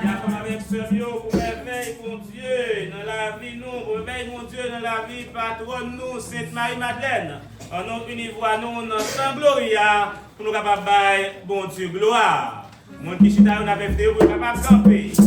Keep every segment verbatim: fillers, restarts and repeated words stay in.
Li ansanm avèk sè m yo pou mèvèy Bondye nan lavi nou, pou mèvèy Bondye nan lavi patwòn nou, Sent Mari Madlèn. Ann nou ini vwa nou nan san Gloria pou nou kapab bay Bondye glwa. Moun ki chita yo, n ap envite yo pou yo kapab kanpe.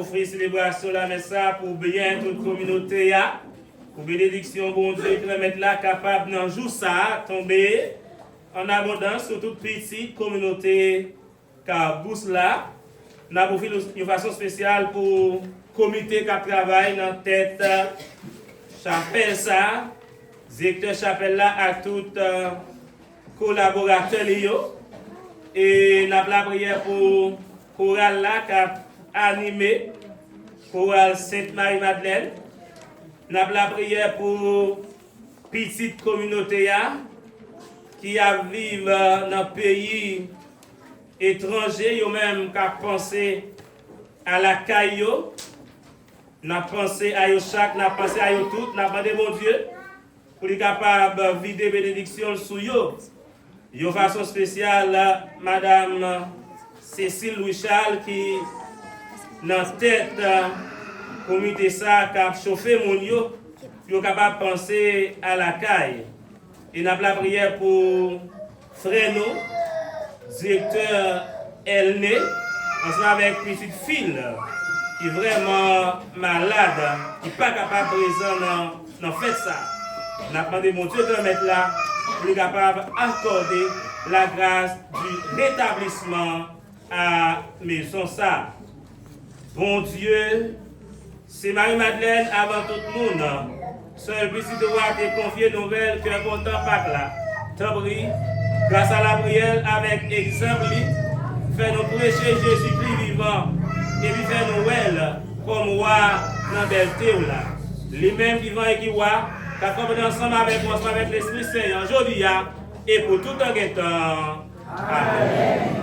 Ofri selebrasyon lamès sa pou byen tout kominote a, pou benediksyon Bondye Granmèt la kapab nan jou sa a tonbe an abondans sou tout pitit kominote Kabous la. N ap ofri l yon fason espesyal pou komite k ap travay nan tèt chapèl sa a, direktè chapèl la ak tout kolaboratè li yo. E n ap lapriyè pou koral la k ap anime, koral Sent Mari Madlèn. N ap lapriyè pou pitit kominote a ki ap viv nan peyi etranje, yo menm k ap panse a lakay yo. N ap panse a yo chak, n ap panse a yo tout, n ap mande Bondye pou li kapab vide benediksyon l sou yo. Yon fason espesyal, madanm Cécile Louis Charles ki nan tèt komite sa k ap chofe moun yo, pou yo kapab panse a lakay. E n ap lapriyè pou frè nou, direktè Elne, ansanm avèk pitit fi l ki vrèman malad, ki pa kapab prezan nan, nan fèt sa. N ap mande Bondye Granmèt la pou li kapab akòde lagras di retablisman a mezon sa. Bondye, se Mari Madlèn avan tout moun. Sèl pitit ou a te konfye nouvèl kè kontan Pak la. Tanpri, gras a lapriyè l avèk egzanp li, fè nou preche Jezikri vivan, epi fè nou wè l kòm wa nan bèlte w la. Li menm ki vivan e ki wa, k ap konprann ansanm avèk nou, ansanm avèk Lespri Sen an, jodi a, e pou tout tan gen tan. Amèn.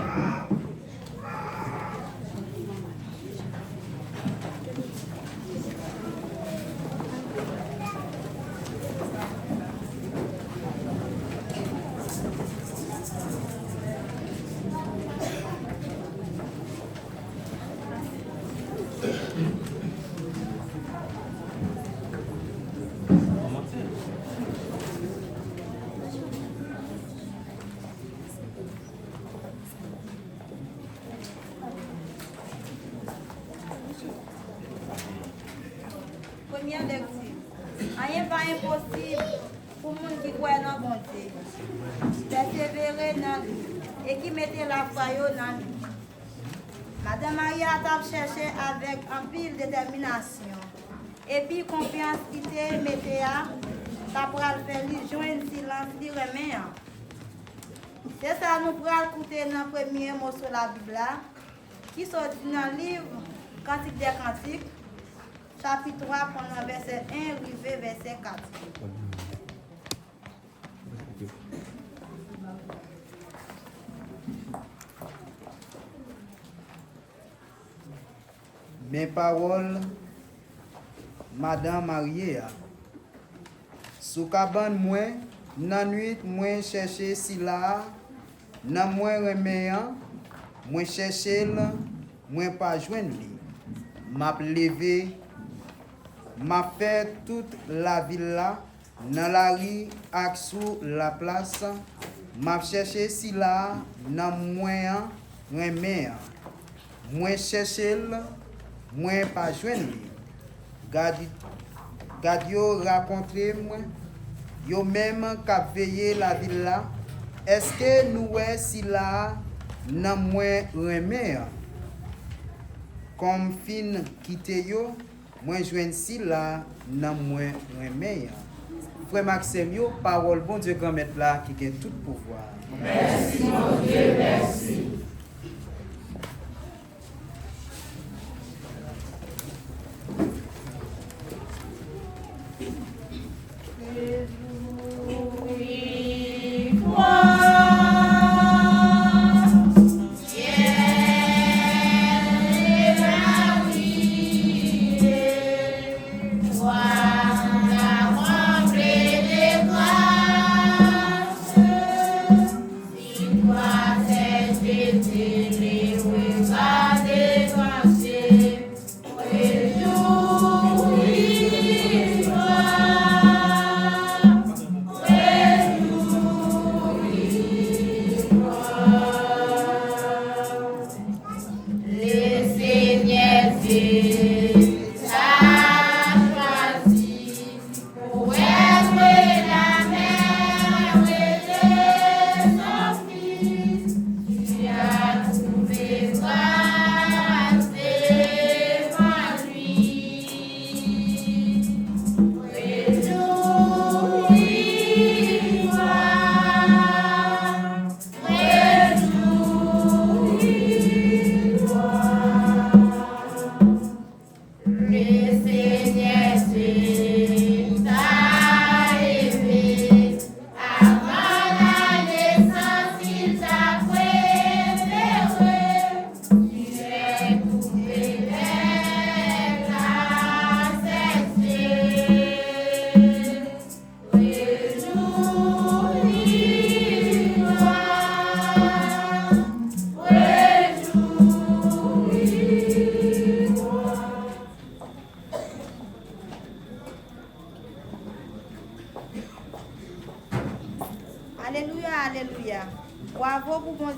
Premyè lekti. Anyen pa enposib pou moun ki kwè nan Bondye, pèsevere nan li, e ki mete lafwa yo nan li. Madan Maria t ap chèche avèk anpil detèminasyon, epi konfyans li te mete a ta pral fè li jwenn silans li renmen an. Se sa nou pral koute nan premye moso Labib la, ki soti nan liv Kantik dè Kantik, chapit twa, pran nan vèsè en rive vèsè kat. Men pawòl madan marye a. Sou kabann mwen, nan nuit, mwen chèche sila a nan mwen renmen an, mwen chèche l, mwen pa jwenn li. M ap leve, m ap fè tout lavil la, nan lari ak sou laplas, m ap chèche sila a nanm mwen an renmen an. Mwen chèche l, mwen pa jwenn li. Gad, gad yo rakontre m, yo menm k ap veye lavil la, èske nou wè sila a nanm mwen renmen an? Kòm fin kite yo, mwen jwenn sila nanm mwen renmen an. Frè m ak sè m yo, pawòl Bondye Granmèt la ki gen tout pouvwa. Mèsi Bondye, mèsi. Le Seigneur Jésus.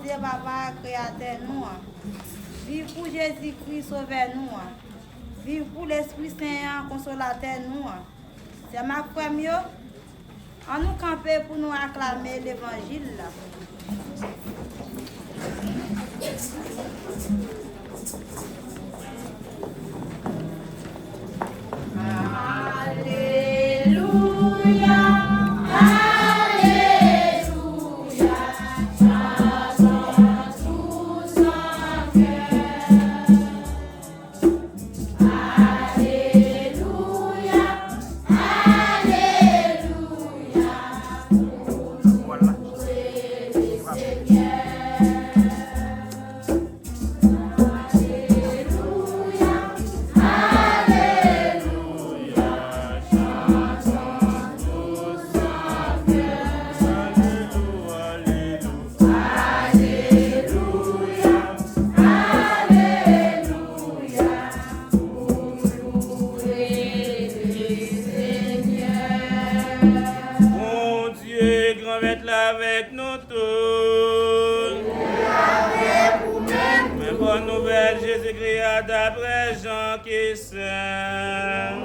Bondye Papa, Kreyatè nou an. Viv pou Jezikri, Sovè nou an. Viv pou Lespri Sen an, Konsolatè nou an. Sè m ak frè m yo, ann nou kanpe pou nou aklame levanjil la. Alelouya, alelouya, chantons tous en chœur. Alelouya, alelouya, pou louwe Lesenyè. Alelouya, alelouya, chantons tous en chœur. Alelouya, alelouya. Alelouya, alelouya, pou louwe Lesenyè. Bondye, Granmèt la avèk nou tout. Li avèk ou menm tou. Men bòn nouvèl Jezikri a daprè Jan ki sen.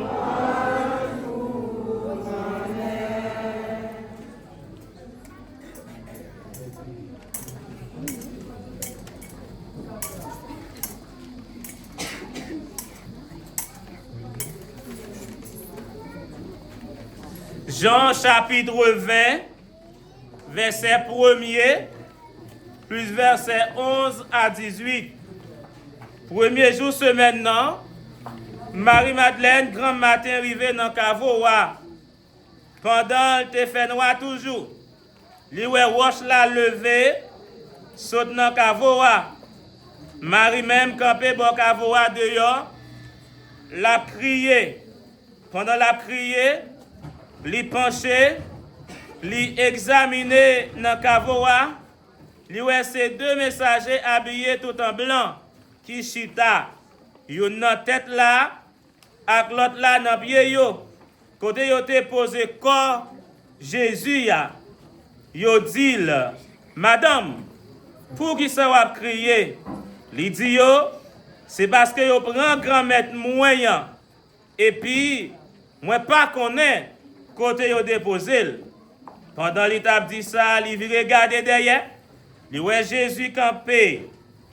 Jan chapit ven, vèsè premye, plis vèsè onz a dizuit. Premye jou semèn nan, Mari Madlèn granmmaten rive nan kavo a. Pandan l te fè nwa toujou, li wè wòch la leve sot nan kavo a. Mari menm kanpe bò kavo a deyò, l ap kriye. Pandan l ap kriye, li panche, li egzamine nan kavo a, li wè se de mesaje abiye tout an blan ki chita, youn nan tèt la, ak lòt la nan pye yo, kote yo te poze kò Jezi a. Yo di l, "Madanm, poukisa w ap kriye?" Li di yo, "Se paske yo pran Granmèt mwen an, epi mwen pa konnen kote yo depoze l." Pandan li t ap di sa, li vire gade dèyè, li wè Jezi kanpe.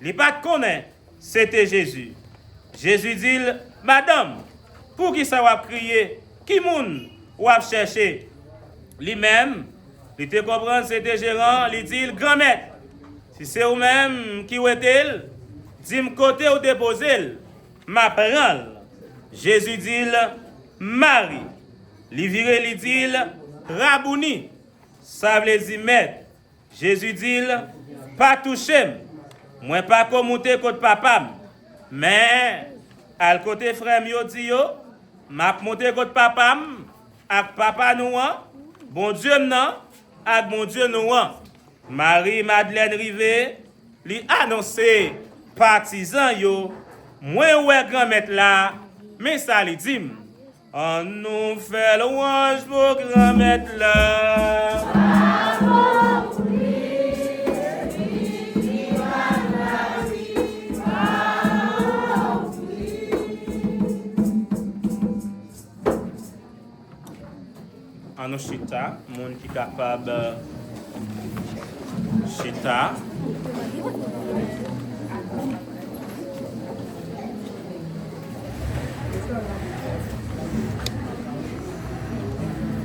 Li pa t konnen se te Jezi. Jezi di l, "Madanm, poukisa w ap kriye? Ki moun w ap chèche?" Li menm, li te konprann se te jeran an, li di l, "Granmèt, si se ou menm ki wete l, di m kote w depoze l, m a pran l." Jezi di l, "Mari." Li vire, li di l, "Rabouni," sa vle di, "Mèt." Jezi di l, "Pa touche m. Mwen pa ko moute kot Papa m. Men, al kote frè m yo, di yo, m ap moute kot Papa m ak Papa nou an, Bondye m nan ak Bondye nou an." Mari Madlèn rive, li anonse patizan yo, "Mwen wè Granmèt la, men sa li di m." Ann nou fè lwanj pou Granmèt la. Ann nou chita, moun ki kapab chita.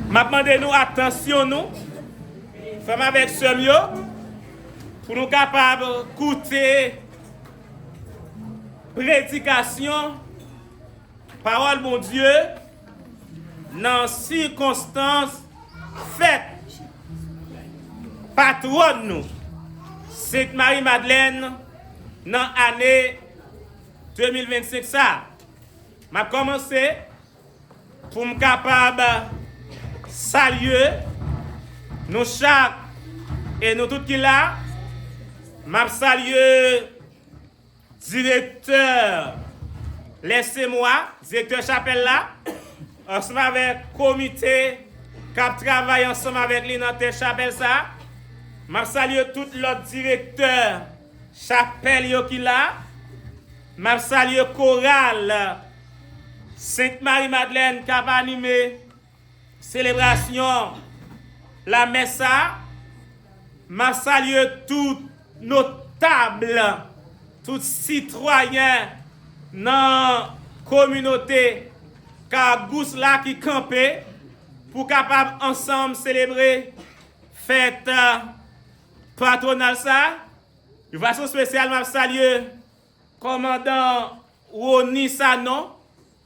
M ap mande nou atansyon nou, frè m avèk sè m yo, pou nou kapab koute predikasyon pawòl Bondye nan sikonstans fèt patwòn nou, Sent Mari Madlèn, nan ane de mil vennsenk sa a. M ap kòmanse pou m kapab salye nou chak e nou tout ki la. M ap salye direktè Lè Se Mwa, direktè chapèl la, ansanm avèk komite k ap travay ansanm avèk li nan tèt chapèl sa a. M ap salye tout lòt direktè chapèl yo ki la. M ap salye koral Sent Mari Madlèn k ap anime selebrasyon lamès sa. M ap salye tout notab, tout sitwayen nan kominote Kagous la ki kanpe pou kapab ansanm selebre fèt patwonal sa. Yon fason espesyal, m ap salye kòmandan Rony Sanon,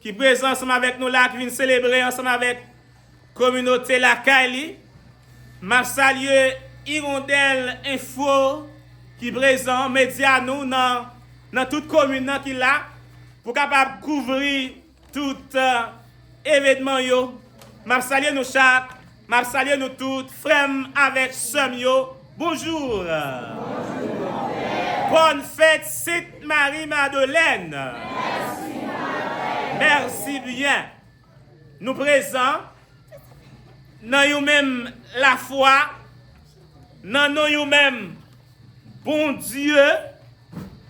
ki prezan ansanm avèk nou la, ki vin selebre ansanm avèk kominote lakay li. M ap salye Hirondelle Info, ki prezan, medya nou nan, nan tout komin nan ki la, pou kapab kouvri tout evenman yo. M ap salye nou chak, m ap salye nou tout, frè m avèk sè m yo. Bonjou. Bòn fèt Sent Mari Madelèn. Mèsi byen. Nou prezan nan yon menm lafwa, nan non yon menm Bondye,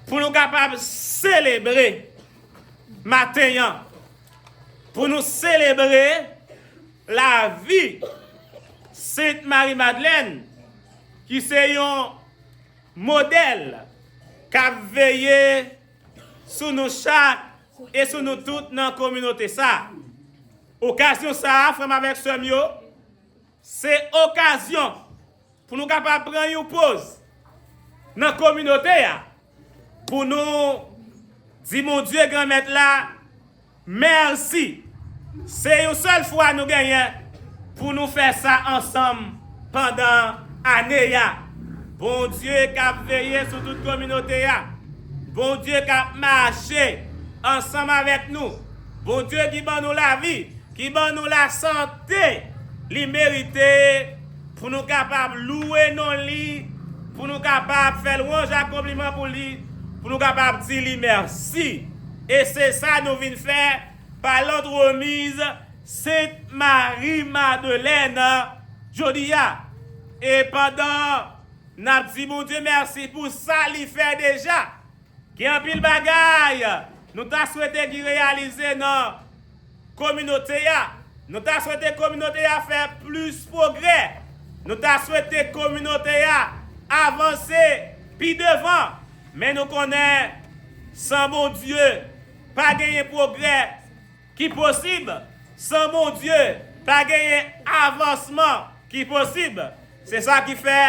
pou nou kapab selebre maten an, pou nou selebre lavi Sent Mari Madlèn, ki se yon modèl k ap veye sou nou chak e sou nou tout nan kominote sa. Okazyon sa a, frè m avèk sè m yo, se okazyon pou nou kapab pran yon poz nan kominote a, pou nou di Bondye Granmèt la mèsi. Se yon sèl fwa nou genyen pou nou fè sa ansanm pandan ane a. Bondye k ap veye sou tout kominote a. Bondye k ap mache ansanm avèk nou. Bondye ki ban nou lavi, ki ban nou lasante, li merite pou nou kapab louwe non li, pou nou kapab fè lwanj ak konpliman pou li, pou nou kapab di li mèsi. E se sa nou vin fè pa lantremise Sent Mari Madelèn jodi a. E pandan n ap di Bondye mèsi pou sa li fè deja, gen anpil bagay nou ta swete ki reyalize nan kominote a. Nou ta swete kominote a fè plis pwogrè. Nou ta swete kominote a avanse pi devan. Men nou konnen, san Bondye, pa genyen pwogrè ki posib. San Bondye, pa genyen avansman ki posib. Se sa ki fè,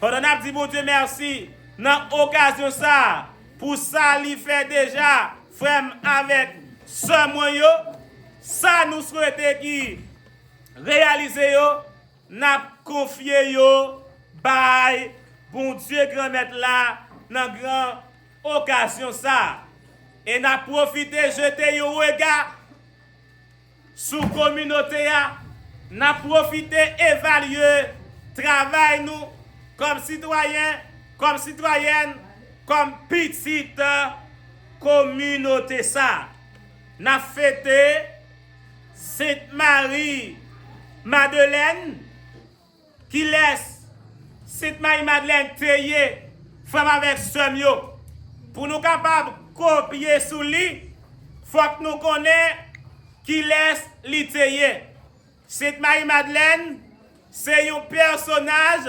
pandan n ap di Bondye mèsi nan okazyon sa a, pou sa li fè deja, frè m avèk sè mwen yo, sa nou swete ki reyalize yo, n ap konfye yo bay Bondye Granmèt la nan gran okazyon sa a. E n ap pwofite jete yon rega sou kominote a, n ap pwofite evalye travay nou kòm sitwayen, kòm sitwayèn, kòm pitit kominote sa a. N ap fete Sent Mari Madelèn. Kilès Sent Mari Madlèn te ye, frè m avèk sè m yo? Pou nou kapab kopye sou li, fòk nou konnen kilès li te ye. Sent Mari Madlèn se yon pèsonaj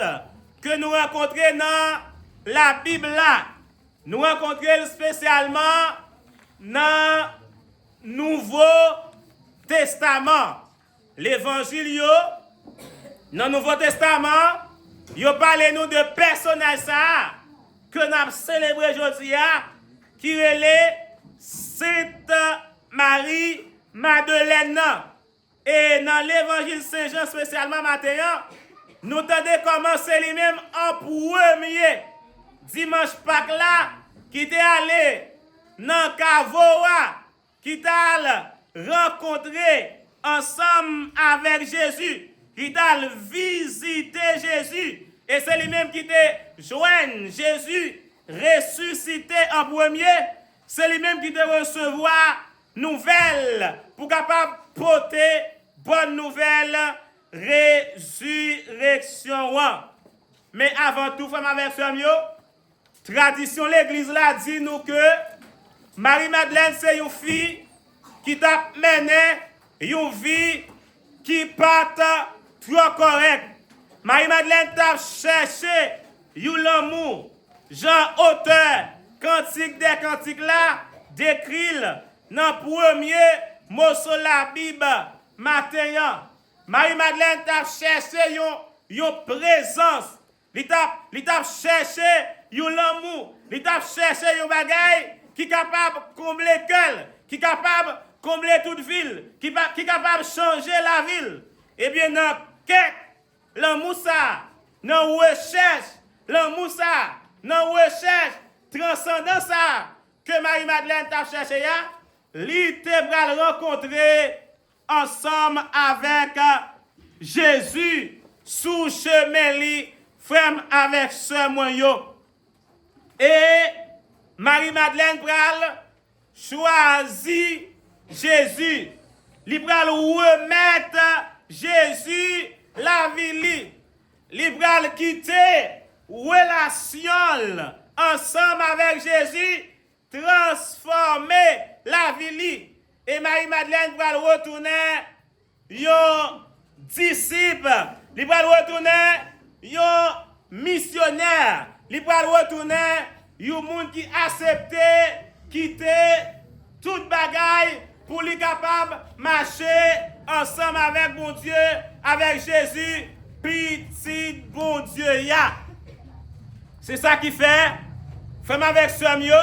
ke nou rankontre nan Labib la. Nou rankontre l espesyalman nan Nouvo Testaman. Levanjil yo, nan Nouvo Testaman, yo pale nou de pèsonaj sa a ke n ap selebre jodi a, ki rele Sent Mari Madelèn nan. E nan Levanjil Sen Jan, espesyalman maten an, nou tande kòman se li menm an premye, dimanch Pak la, ki te ale nan kavo a, ki t al rankontre ansanm avèk Jezi, ki t al vizite Jezi, e se li menm ki te jwenn Jezi resisite an premye, se li menm ki te resevwa nouvèl pou kapab pote bòn nouvèl rezireksyon an. Men avan tou, frè m avèk sè m yo, tradisyon legliz la di nou ke Mari Madlèn se yon fi ki t ap mennen yon vi ki pa t twò kòrèk. Mari Madlèn t ap chèche yon lanmou, jan otè Kantik dè Kantik la dekri l nan premye moso Labib maten an. Mari Madlèn t ap chèche yon, yon prezans. Li t ap, li t ap chèche yon lanmou. Li t ap chèche yon bagay ki kapab konble kè l, ki kapab konble tout vi l, ki pa, ki kapab chanje lavi l. Ebyen, nan kèt lanmou sa a, nan rechèch lanmou sa a, nan rechèch transandans sa a ke Mari Madlèn t ap chèche a, li te pral rankontre ansanm avèk Jezi sou chemen li, frè m avèk sè mwen yo. E Mari Madlèn pral chwazi Jezi. Li pral remèt Jezi lavi li. Li pral kite relasyon l ansanm avèk Jezi transfòme lavi li. E Mari Madlèn pral retounen yon disip. Li pral retounen yon misyonè. Li pral retounen yon moun ki aksepte kite tout bagay pou li kapab mache ansanm avèk Bondye, avèk Jezi, Pitit Bondye a. Se sa ki fè, frè m avèk sè m yo,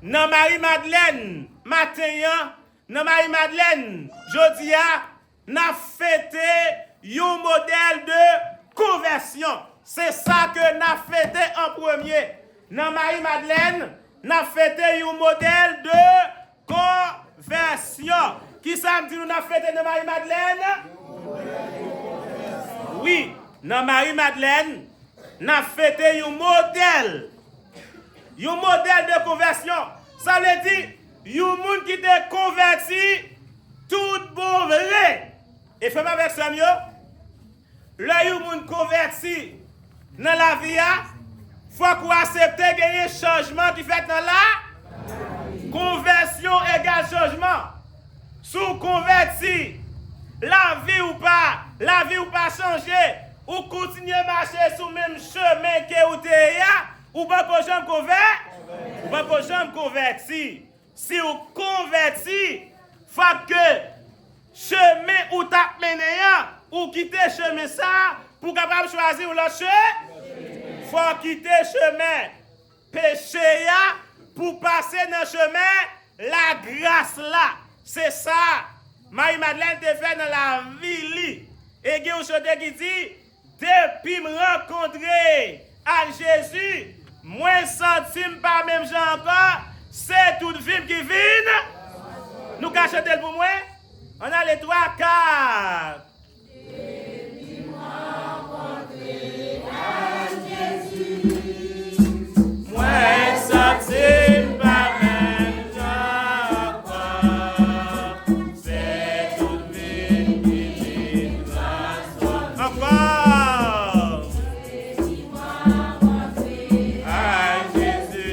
nan Mari Madlèn maten an, nan Mari Madlèn jodi a, n ap fete yon modèl de konvèsyon. Se sa ke n ap fete an premye. Nan Mari Madlèn, n ap fete yon modèl de konvèsyon. Kisa m di nou n ap fete nan Mari Madlèn? Wi, nan Mari Madlèn, n ap fete yon modèl. Yon modèl de konvèsyon. Sa vle di, yon moun ki te konvèti tout bon vre. E frè m avèk sè m yo, lè yon moun konvèti nan lavi a, fòk ou aksepte genyen chanjman ki fèt nan la. Konvèsyon egal chanjman. Si w konvèti, lavi w pa, lavi w pa chanje, ou kontinye mache sou menm chemen ke ou te ye a, ou poko janm konvè, ou poko janm konvèti. Si w konvèti, fòk ke chemen ou t ap mennen an, ou kite chemen sa a pou w kapab chwazi yon lòt che-, fò w kite chemen peche a pou w pase nan chemen lagras la. Se sa Mari Madlèn te fè nan lavi li. E gen yon chante ki di, depi m rankontre ak Jezi, mwen santi m pa menm jan ankò, se tout vi m ki vin. Nou ka chante l pou mwen? Ann ale, twa, kat. Mwen santi m pa menm jan ankò. Se tout vi m ki vin transfòme. Ankò. Ak Jezi,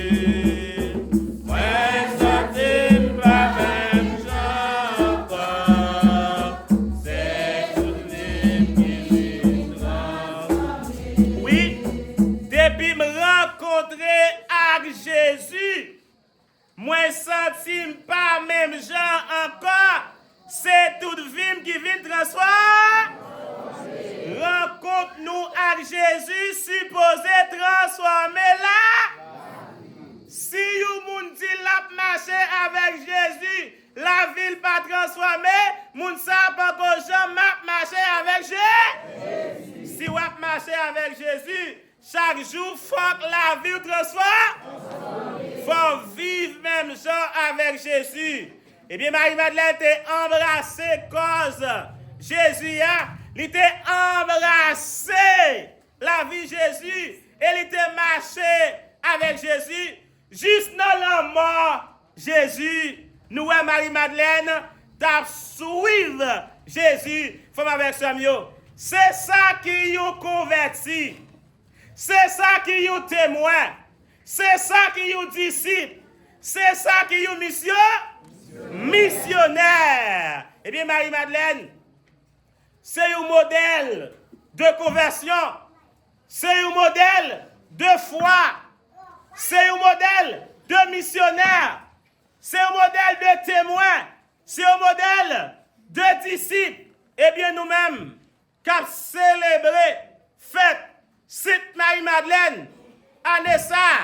mwen santi m pa menm jan ankò. Se tout vi m ki vin transfòme. Wi, depi m rankontre ak Jezi, mwen santi m pa menm jan ankò. Se tout vi m ki vin transfòme. Rankont nou ak Jezi sipoze transfòme la. Si yon moun di l ap mache avèk Jezi, lavi l pa transfòme, moun sa a poko janm ap mache avèk Jezi. Si w ap mache avèk Jezi, chak jou, fòk lavi w transfòme. Fò w viv menm jan avèk Jezi. Ebyen, Mari Madlèn te anbrase kòz Jezi a. Li te anbrase lavi Jezi. E li te mache avèk Jezi jis nan lanmò Jezi. Nou wè Mari Madlèn t ap swiv Jezi, frè m avèk sè m yo. Se sa ki yon konvèti. Se sa ki yon temwen. Se sa ki yon disip. Se sa ki yon misyon. Misyonè. Ebyen, Mari Madlèn, se yon modèl de konvèsyon. Se yon modèl de fwa. Se yon modèl de misyonè. Se yon modèl de temwen. Se yon modèl de disip. Ebyen, nou menm, k ap selebre fèt Sent Mari Madlèn ane sa a,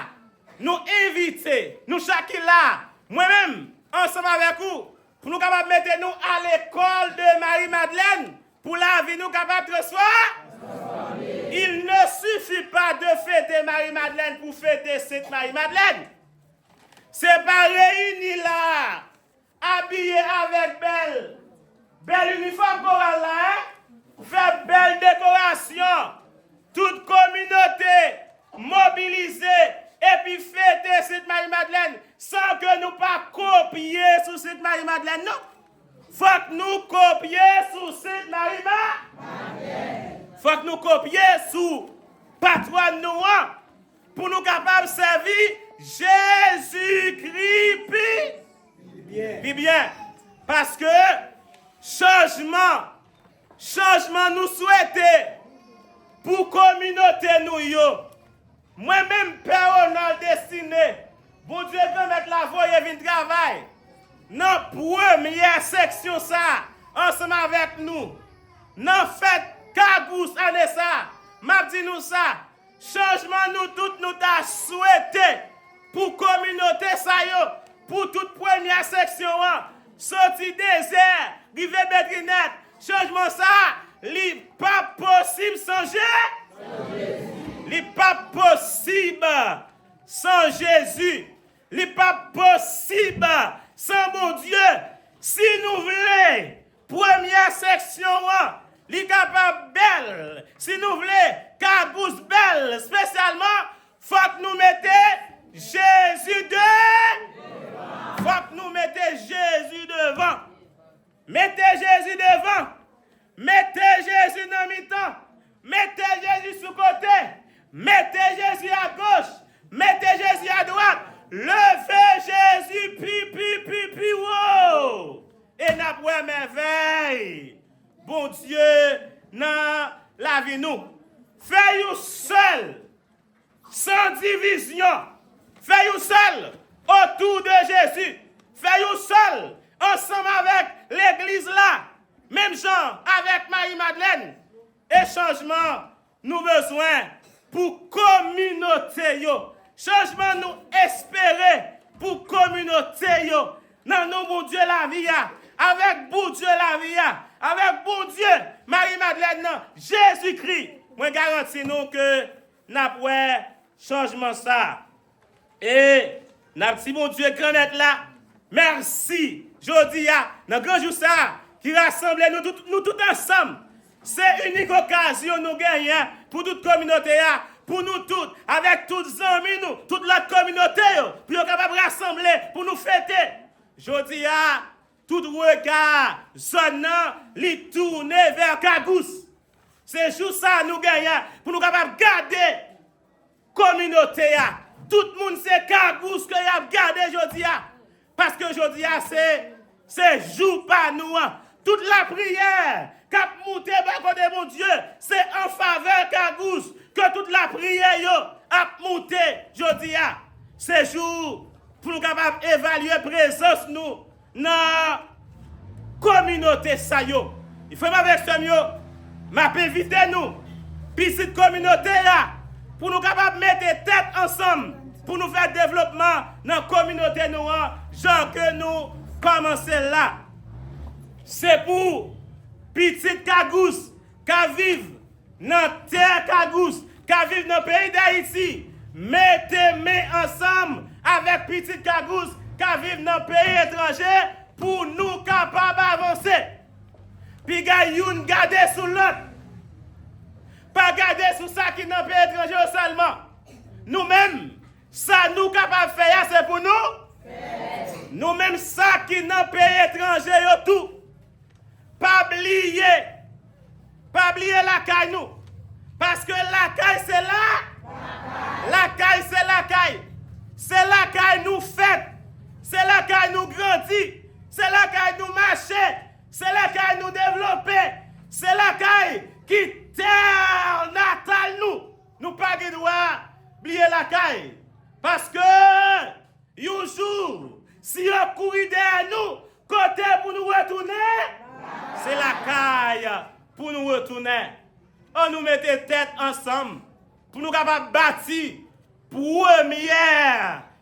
nou envite nou chak ki la, mwen menm, ansanm avèk ou, pou nou kapab mete nou à l'école de Marie Madeleine, pou lavi nou kapab transfòme. Il ne suffit pas de fêter Marie Madeleine pou fete Sent Mari Madlèn. Se pa reyini la a, abiye avèk bèl, bèl inifòm koral la, en, fè bèl dekorasyon, tout kominote mobilize epi fete Sent Mari Madlèn san ke nou pa kopye sou Sent Mari Madlèn, non. Fòk nou kopye sou Sent Mari Ma-, fòk nou kopye sou patwòn nou an pou nou kapab sèvi Jezikri pi, pi byen. Paske chanjman, chanjman nou swete pou kominote nou yo. Mwen menm, Pè Ronald Destiné, Bondye Granmèt la voye vin travay nan premyè seksyon sa a, ansanm avèk nou, nan fèt Kagous ane sa a. M ap di nou sa, chanjman nou tout nou ta swete pou kominote sa yo, pou tout premyè seksyon an, soti Dezè, rive Bedrinèt, chanjman sa a, li p ap posib san Je-, li p ap posib san Jezi. Li p ap posib san Bondye. Si nou vle premyè seksyon an, li kapab bèl. Si nou vle Kagous bèl espesyalman, fòk nou mete Jezi de-, fòk nou mete Jezi devan. Mete Jezi devan. Mete Jezi nan mitan. Mete Jezi sou kote. Mete Jezi agoch. Mete Jezi adwat. Leve Jezi pi, pi, pi, pi wo. E n ap wè mèvèy Bondye nan lavi nou. Fè yon sèl, san divizyon. Fè yon sèl otou de Jezi. Fè yon sèl ansanm avèk legliz la. Menm jan avèk Mari Madlèn. E chanjman nou bezwen pou kominote yo. Chanjman nou espere pou kominote yo. Nan non Bondye lavi a, avèk Bondye lavi a, avèk Bondye Mari Madlèn nan, Jezikri, mwen garanti nou ke n ap wè chanjman sa a. E n ap di Bondye Granmèt la mèsi jodi a, nan gran jou sa a, ki rasanble nou tout, nou tout ansanm. Se inik okazyon nou genyen pou tout kominote a, pou nou tout, avèk tout zanmi nou, tout lòt kominote yo, pou yo kapab rasanble, pou nou fete. Jodi a, tout rega zòn nan, li tounen vè Kagous. Se jou sa a nou genyen pou nou kapab gade kominote a. Tout moun se Kagous ke y ap gade jodi a. Paske jodi a se, se jou pa nou an. Tout lapriyè k ap moute bò kote Bondye, se an favè Kagous ke tout lapriyè yo ap moute jodi a. Se jou pou nou kapab evalye prezans nou nan kominote sa yo. Frè m avèk sè m yo, m ap envite nou, pitit kominote a, pou nou kapab mete tèt ansanm, pou nou fè devlopman nan kominote nou an, jan ke nou kòmanse la. Se pou pitit Kagous k ap viv nan tè Kagous, k ap viv nan peyi Dayiti, mete men ansanm avèk pitit Kagous k ap viv nan peyi etranje pou nou kapab avanse. Piga youn gade sou lòt. Pa gade sou sa ki nan peyi etranje yo sèlman. Nou menm, sa nou kapab fè a, se pou nou. Nou menm, sa ki nan peyi etranje yo tou. Pa bliye, pa bliye lakay nou. Paske lakay se la, Lakay se lakay. Se lakay nou fèt. Se lakay nou grandi. Se lakay nou mache. Se lakay nou devlope. Se lakay ki tè natal nou. Nou pa gen dwa bliye lakay. Paske yon jou, si yo kouri dèyè nou, kote pou nou retounen? Se lakay pou nou retounen. Ann nou mete tèt ansanm pou nou kapab bati premyè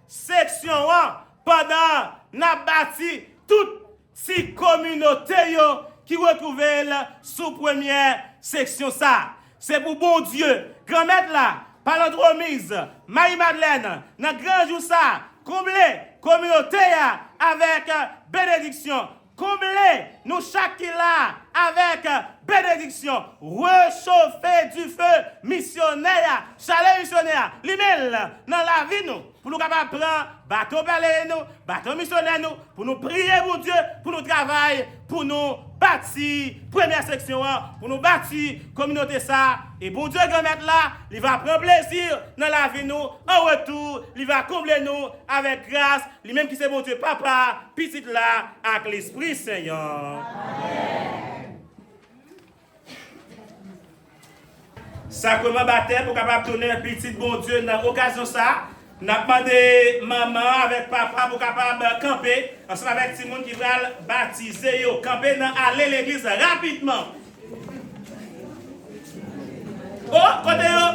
seksyon an pandan n ap bati tout ti kominote yo ki retwouve l sou premyè seksyon sa a. Se pou Bondye, Granmèt la, pa lantwemiz Mayi Madlèn, nan gran jou sa a, konble kominote a avèk benediksyon. Konble nou chak ki la avèk benediksyon. Rechofe dife misyonè a, chalè misyonè a, limen l nan lavi nou pou nou kapab pran bato pèleren nou, bato misyonè nou, pou nou priye Bondye, pou nou travay, pou nou bati premyè seksyon an, pou nou bati kominote sa a. E Bondye Granmèt la, li va pran plezi nan lavi nou. An retou, li va konble nou avèk gras, li menm ki se Bondye Papa, Pitit la ak Lespri Sen an. Sakreman batèm, ou kapab tounen pitit Bondye nan okazyon sa a. N ap mande manman avèk papa pou kapab kanpe ansanm avèk timoun ki pral batize yo. Kanpe nan ale legliz rapidman. O, kote yo?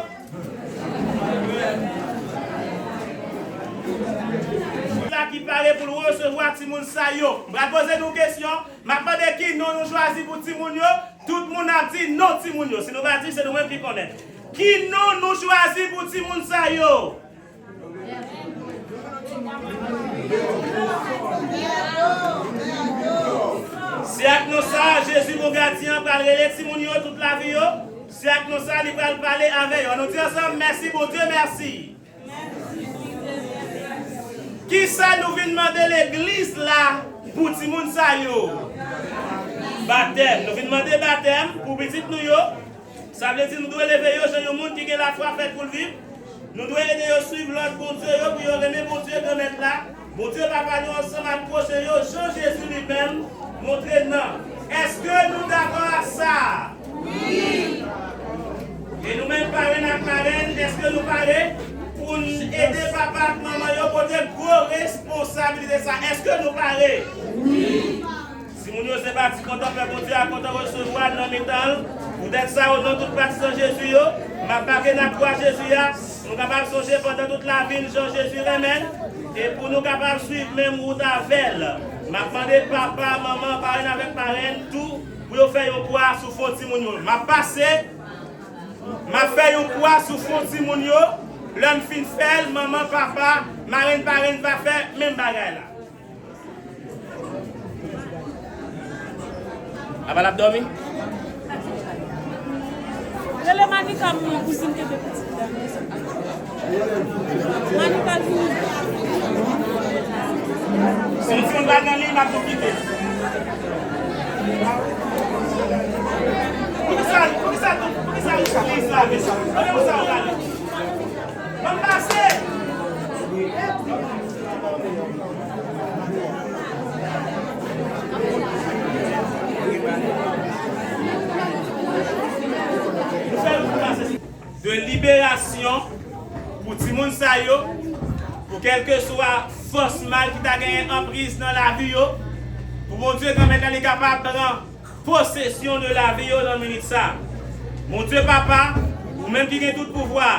Moun la ki pare pou l resevwa timoun sa yo. M pral poze nou kesyon. M ap mande ki non nou chwazi pou timoun yo. Tout moun ap di non timoun yo. Si nou pa di, se nou menm ki konnen. Ki non nou chwazi pou timoun sa yo? Se ak non sa a, Jezi bon gadyen an pral rele timoun yo tout lavi yo. Se ak non sa a, li pral pale avè yo. Ann nou di ansanm, mèsi Bondye, mèsi. Kisa nou vin mande legliz la pou timoun sa yo? Batèm. Nou vin mande batèm pou pitit nou yo. Sa vle di nou dwe leve yo jan yon moun ki gen lafwa fèt pou l viv. Nou dwe ede yo swiv lòd Bondye yo pou yo renmen Bondye Granmèt la, Bondye Papa nou ansanm ak pwochen yo jan Jezi li menm montre n nan. Èske nou dakò ak sa? Wi! E nou menm parenn ak marèn, èske nou pare pou n ede papa ak manman yo pote gwo responsabilite sa? Èske nou pare? Wi! Timoun yo se pati kontan fè Bondye a kontan resevwa nan mitan l. Poutèt sa, o non tout patizan Jezi yo, m ap make n ak kwa Jezi a, pou nou kapab sonje pandan tout lavi n jan Jezi renmen n, e pou nou kapab swiv menm wout avè l. M ap mande papa, manman, parenn avèk marèn tou, pou yo fè yon kwa sou fwon timoun yo. M ap pase, m ap fè yon kwa sou fwon timoun yo. Lè m fin fè l, manman, papa, marenn, parenn va fè menm bagay la. Apa l ap dòmi? Rele Manika, m kouzin kenbe pitit la. Manika vini. Si yon timoun pa nan liy, m ap tou kite. Poukisa, poukisa, poukisa liy sa, mesye? Kote ou sa ou prale? Ban m pase! De liberasyon pou timoun sa yo, pou kèlkeswa fòs mal ki ta genyen anpriz nan lavi yo, pou Bondye Granmèt la li kapab pran posesyon de lavi yo nan minit sa. Bondye Papa, ou menm ki gen tout pouvwa,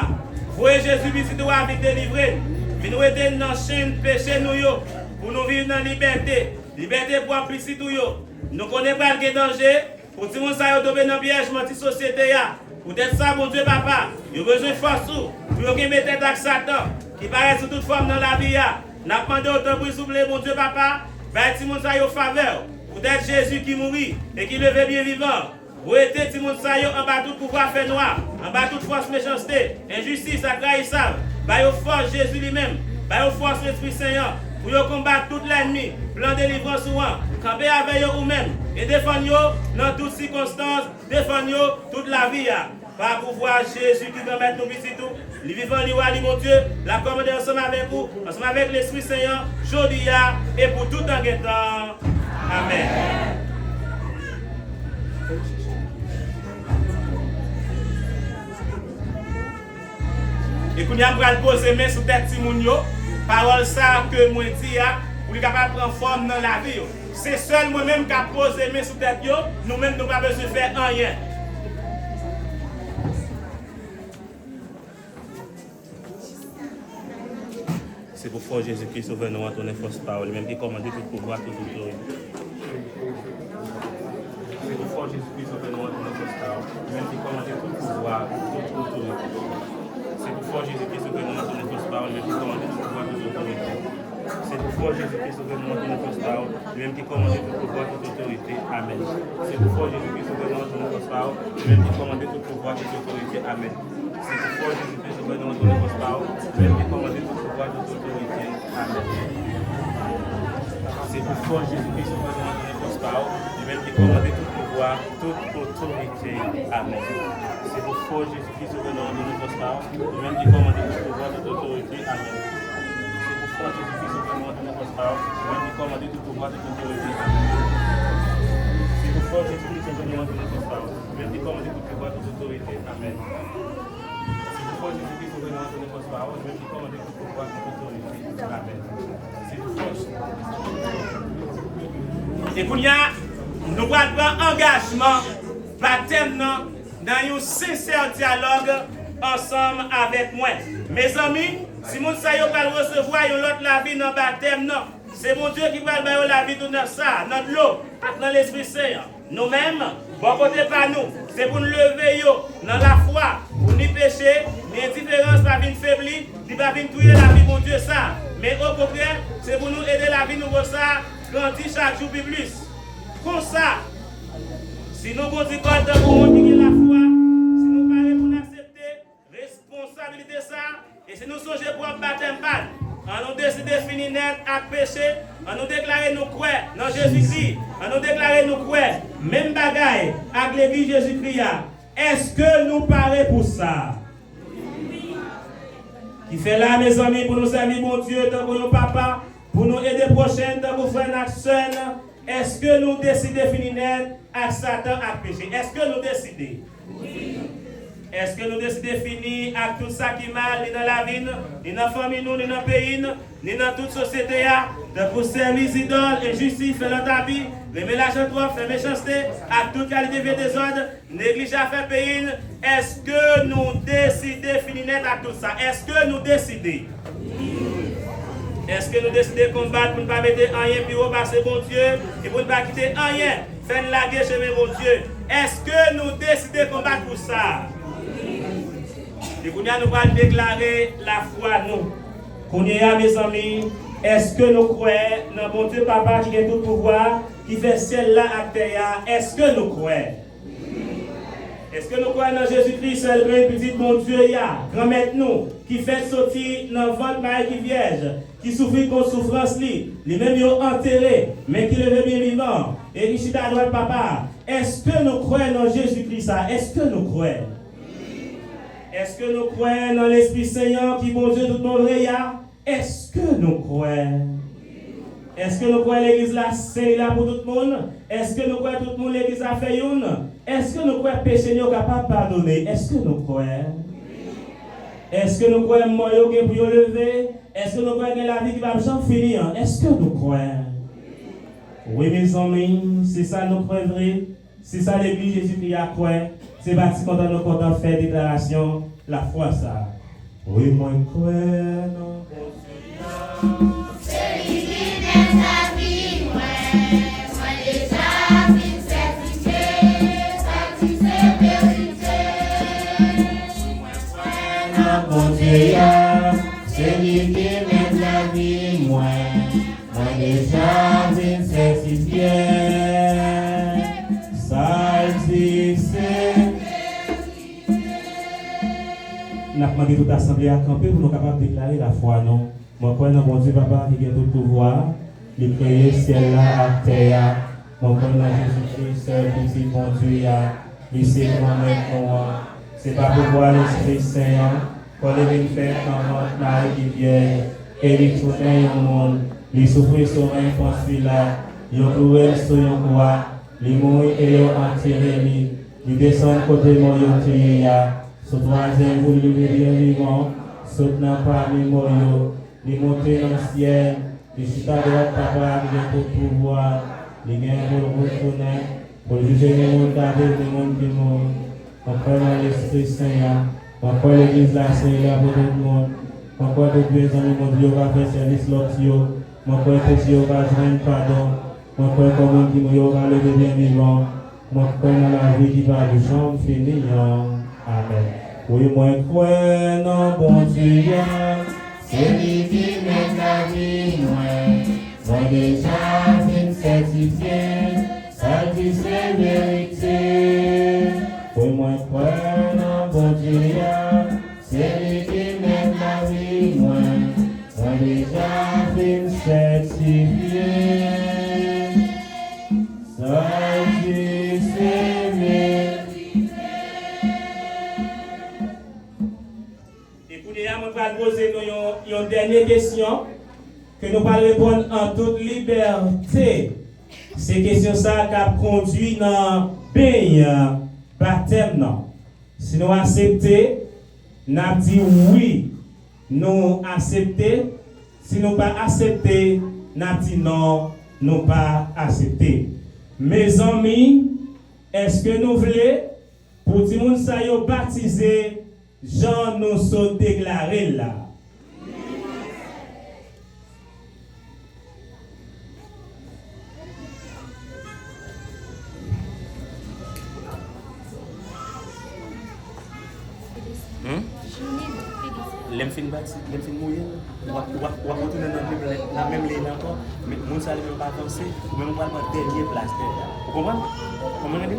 voye Jezi pitit ou a vin delivre n, vin wete n nan chenn peche nou yo, pou nou viv nan libète, libète pwòp pitit ou yo. Nou konnen pral gen danje pou timoun sa yo tonbe nan pyèj manti sosyete a. Poutèt sa, Bondye Papa, yo bezwen fòs ou pou yo kenbe tèt ak Satan ki parèt sou tout fòm nan lavi a. N ap mande w, tanpri, souple, Bondye Papa, bay timoun sa yo favè w. Poutèt Jezi ki mouri e ki leve byen vivan, wete timoun sa yo anba tout pouvwa fènwa, anba tout fòs mechanste, enjistis ak rayisab. Ba yo fòs Jezi li menm, ba yo fòs Lespri Sen an, pou yo konbat tout lènmi, plan delivrans ou an. Kanpe avè yo ou menm, e defann yo nan tout sikonstans, defann yo tout lavi a. Pa pouvwa Jezi ki Granmèt nou, Pitit ou, li vivan, li wa, li Bondye, l ap kòmande ansanm avèk ou, ansanm avèk Lespri Sen an, jodi a e pou tout tan gen tan. Amèn. E kounye a, m pral poze men sou tèt timoun yo, pawòl sa a ke mwen di a, pou li kapab pran fòm nan lavi yo. Se sèl mwen menm k ap poze men sou tèt yo, nou menm nou pa bezwen fè anyen. Se pou fòs Jezikri Sovè nou an tounen fòs pa w, li menm ki kòmande tout pouvwa, tout otorite. Se pou fòs Jezikri Sovè nou an tounen fòs pa w, li menm ki kòmande tout pouvwa, tout otorite. Se pou fòs Jezikri Sovè nou an tounen fòs pa w, li menm ki kòmande tout pouvwa, tout otorite. Se pou fòs Jezikri Sovè nou an tounen fòs pa w, li menm ki kòmande tout pouvwa, tout otorite. Amèn. Se pou fòs Jezikri Sovè nou an tounen fòs pa w, li menm ki kòmande tout pouvwa, tout otorite. Amèn. Se pou fòs Jezikri Sovè nou an tounen fòs pa w, li menm ki kòmande tout pouvwa, tout otorite. Amèn. Se pou fòs Jezikri Sovè nou an tounen fòs pa w, li menm ki kòmande tout pouvwa, tout otorite. Amèn. Se pou fòs Jezikri Sovè nou an tounen fòs pa w, li menm ki kòmande tout pouvwa, tout otorite. Amèn. Se pou fòs Jezikri Sovè nou an tounen fòs pa w, li menm ki kòmande tout pouvwa, tout otorite. Amèn. Se pou fòs Jezikri Sovè nou an tounen fòs pa w, li menm ki kòmande tout pouvwa, tout otorite. Amèn. Se pou fòs Jezikri Sovè nou an tounen fòs pa w, li menm ki kòmande tout pouvwa, tout otorite. Amèn. Se pou fòs. E kounye a, nou pral pran angajman batèm nan nan yon sensè dyalòg ansanm avèk mwen. Mezanmi, timoun sa yo pral resevwa yon lòt lavi nan batèm nan. Se Bondye ki pral ba yo lavi tou nèf sa a, nan dlo ak nan Lespri Sen an. Nou menm, bò kote pa nou, se pou n leve yo nan lafwa, pou ni peche, ni endiferans pa vin febli, ni pa vin touye lavi Bondye sa a. Men okontrè, se pou nou ede lavi nouvo sa a grandi chak jou pi plis. Konsa, si nou kondi kò n tankou moun ki gen lafwa, si nou pare pou n aksepte responsabilite sa a, e si nou sonje pwòp batèm pa n, ann nou deside fini nèt ak peche, ann nou deklare nou kwè nan Jezikri, ann nou deklare nou kwè menm bagay ak Legliz Jezikri a. Èske nou pare pou sa? Ki fè la, mezanmi, pou nou sèvi Bondye tankou yon papa, pou nou ede pwochen n tankou frè n ak sè n, èske nou deside fini nèt ak Satan ak peche? Èske nou deside? Wi. Èske nou deside fini ak tout sa ki mal, ni nan lavi n, ni nan fanmi nou, ni nan peyi n, ni nan tout sosyete a, tankou sèvi zidòl, enjistis, fè lòt abi, renmen lajan twòp, fè mechanste, ak tout kalite vye dezòd, neglije afè peyi n? Èske nou deside fini nèt ak tout sa? Èske nou deside? Èske nou deside konbat pou n pa mete anyen pi wo pase Bondye e pou n pa kite anyen fè n lage chemen Bondye? Èske nou deside konbat pou sa? E kounye a, nou pral deklare lafwa nou. Kounye a, mezanmi, èske nou kwè nan Bondye Papa ki gen tout pouvwa, ki fè syèl la ak tè a? Èske nou kwè? Èske nou kwè nan Jezikri, sèl grenn Pitit Bondye a, Granmèt nou, ki fèt soti nan vant Mari ki vyèj, ki soufri kont soufrans li, li menm yo antere, men ki leve byen vivan, e ki chita adwat Papa a? Èske nou kwè nan Jezikri sa? Èske nou kwè? Èske nou kwè nan Lespri Sen an ki Bondye tout bon vre a? Èske nou kwè? Èske nou kwè legliz la sen, li la pou tout moun? Èske nou kwè tout moun legliz la fè youn? Èske nou kwè peche n yo kapab padone? Èske nou kwè? Èske nou kwè mò yo gen pou yo leve? Èske nou kwè gen lavi ki p ap janm fini an? Èske nou kwè? Wi, mezanmi, se sa nou kwè vre. Se sa Legliz Jezikri a kwè. Se pa ti kontan nou kontan fè deklarasyon lafwa sa a. Wi, mwen kwè nan Bondye a. Se li ki mèt lavi mwen. Mwen deja fin sètifye, sa di se verite. Wi, mwen kwè nan Bondye a. Se li ki mèt lavi mwen. Mwen deja vin sètifye, sa l di se verite. N ap mande tout asanble a kanpe pou nou kapab deklare lafwa nou. Mwen kwè nan Bondye Papa ki gen tout pouvwa, li kreye syèl la ak tè a. Mwen kwè nan Jezikri, sèl Pitit Bondye a, li se Granmèt nou an. Se pa pouvwa Lespri Sen an, kò li vin fèt nan vant Mari ki vyèj, e li tounen yon moun. Li soufri sou men Pons Pilat, yo klouwe l sou yon kwa, li mouri e yo antere li. Li desann kote mò yo te ye a. Sou twazyèm jou, li leve byen vivan, sot nan pami mò yo. Li monte nan syèl, li chita dwat Papa a ki gen tout pouvwa. Li gen pou l retounen, pou l jije ni moun k ap viv, ni moun ki mouri. Mwen kwè nan Lespri Sen an. Mwen kwè Legliz la se la pou tout moun. Mwen kwè tout vye zanmi Bondye yo ka fè sèvis lòt yo. Mwen kwè pèche yo ka jwenn padon. Mwen kwè kò moun ki mouri yo ka leve byen vivan. Mwen kwè nan lavi ki p ap janm fini an. Amèn. Wi, mwen kwè nan Bondye a, se li ki mèt lavi mwen. Mwen deja fin sètifye, sa l di se verite. Wi, mwen kwè nan Bondye a, se li ki mèt lavi mwen. Mwen deja fin sètifye. Sa l di se verite. E kounye a, mwen pral poze nou yon, yon dènye kesyon ke nou pral reponn an tout libète. Se kesyon sa a k ap kondui nan beny batèm nan. Si nou aksepte, n ap di wi, nou aksepte. Si nou pa aksepte, n ap di non, nou pa aksepte. Mezanmi, èske nou vle pou timoun sa yo batize jan nou sot deklare l la? Hmm? Lè m fin bati, lè m fin mouye l, w ap, w ap, w ap retounen nan menm lè, nan menm liy la ankò. Men moun sa li menm pa avanse, ou menm ou pral pran dènye plas dèyè a. Ou konprann? Kòman l rele?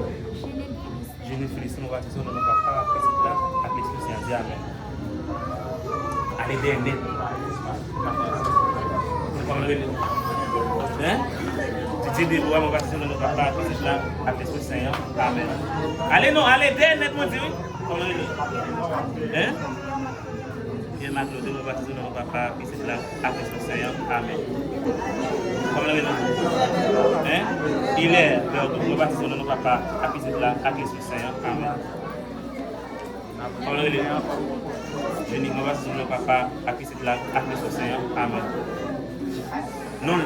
Jenny Felix, nou batize w nan non Papa, Pitit la, ak Lespri Sen an. Di amèn. Ale dèyè nèt. Kòman l rele? Hein? Didier Delois, mwen batize w nan non Papa, Pitit la, ak Lespri Sen an. Amèn. Ale non, ale dèyè nèt, mwen di wi. Kòman l rele? Hein? Pierre Marc Lotto, mwen batize w nan non Papa, Pitit la, ak Lespri Sen an. Amèn. Kòman l rele? Hein? Hilaire Berthoud, mwen batize w nan non Papa, ak Pitit la, ak Lespri Sen an. Amèn. Kòman l rele? Jenik, mwen batize w nan non Papa, ak Pitit la, ak Lespri Sen an. Amèn. Non l.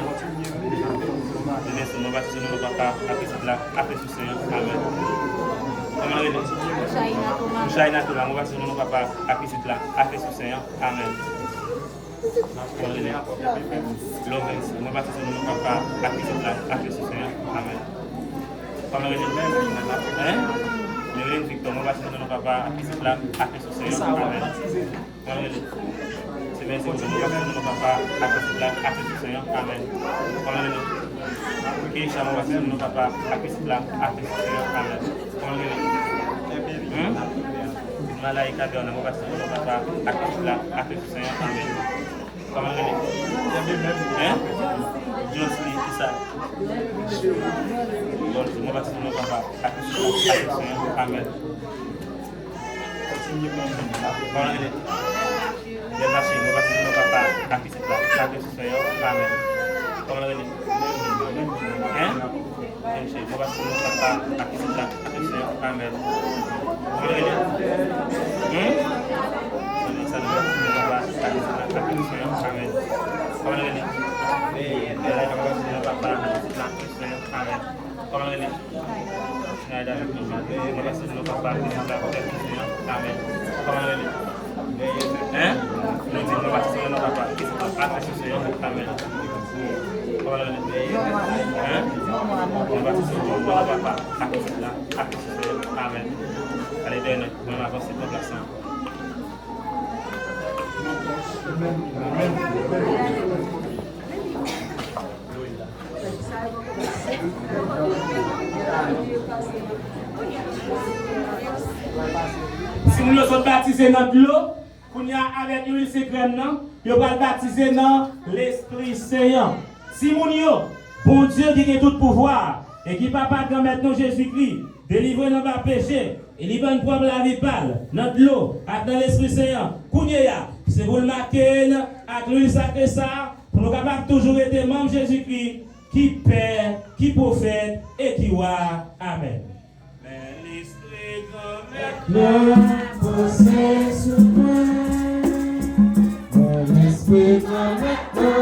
Jenèson, mwen batize w nan non Papa, ak Pitit la, ak Lespri Sen an. Amèn. Kòman l rele? Mouchaina Thomas. Mouchaina Thomas, mwen batize w nan non Papa, ak Pitit la, ak Lespri Sen an. Amèn. Kòman l rele? Lovens, mwen batize w nan non Papa, ak Pitit la, ak Lespri Sen an. Amèn. Kòman l rele? Hein? Merlin Victor, mwen batize w nan non Papa, ak Pitit la, ak Lespri Sen an. Amèn. Kòman l rele? Se Mèsi, mwen batize w nan non Papa, ak Pitit la, ak Lespri Sen an. Amèn. Kòman l rele? Keisha, mwen batize w nan non Papa, ak Pitit la, ak Lespri Sen an. Amèn. Kòman l rele? Hein? Malaika Bernard, mwen batize w nan non Papa, ak Pitit la, ak Lespri Sen an. Amèn. Kòman l rele? Hein? Johnsley, kisa? Bon, mwen batize w nan non Papa, ak Pitit la, ak Lespri Sen an. Amèn. Kòman l rele? Bèl Mache, mwen batize w nan non Papa, ak Pitit la, ak Lespri Sen an. Amèn. Kòman l rele? Hein? Mèsi, mwen batize w nan non Papa, ak Pitit la, ak Lespri Sen an. Amèn. Kòman l rele? Hmm? Vanessa, mwen batize w nan non Papa, ak Pitit la, ak Lespri Sen an. Amèn. Kòman l rele? Bèl Mache, mwen batize w nan non Papa, ak Pitit la, ak Lespri Sen an. Amèn. Kòman l rele? Schneider Jean Claude, mwen batize w nan non Papa, Pitit la, ak Lespri Sen an. Amèn. Kòman l rele? Hein? Claudine, mwen batize w nan non Papa, Pitit la, ak Lespri Sen an. Amèn. Kòman l rele? Hein? Mwen batize w nan non Papa, ak Pitit la, ak Lespri Sen an. Amèn. Ale dèyè nèt, mwen avanse pran plas la. Timoun yo sot batize nan dlo, kounye a avèk lwil senk rèm nan, yo pral batize nan Lespri Sen an. Timoun yo, Bondye ki gen tout pouvwa e ki Papa Granmèt nou Jezikri, delivre n anba peche, E li ban n pwòp lavi pa l, nan dlo, ak nan Lespri Sen an, kounye a, se pou l make n ak lwil sakre sa a, pou nou kapab toujou rete manm Jezikri, ki Pè, ki Pwofèt, e ki Wa. Amèn. Men Lespri Granmèt la poze sou mwen. Men Lespri Granmèt la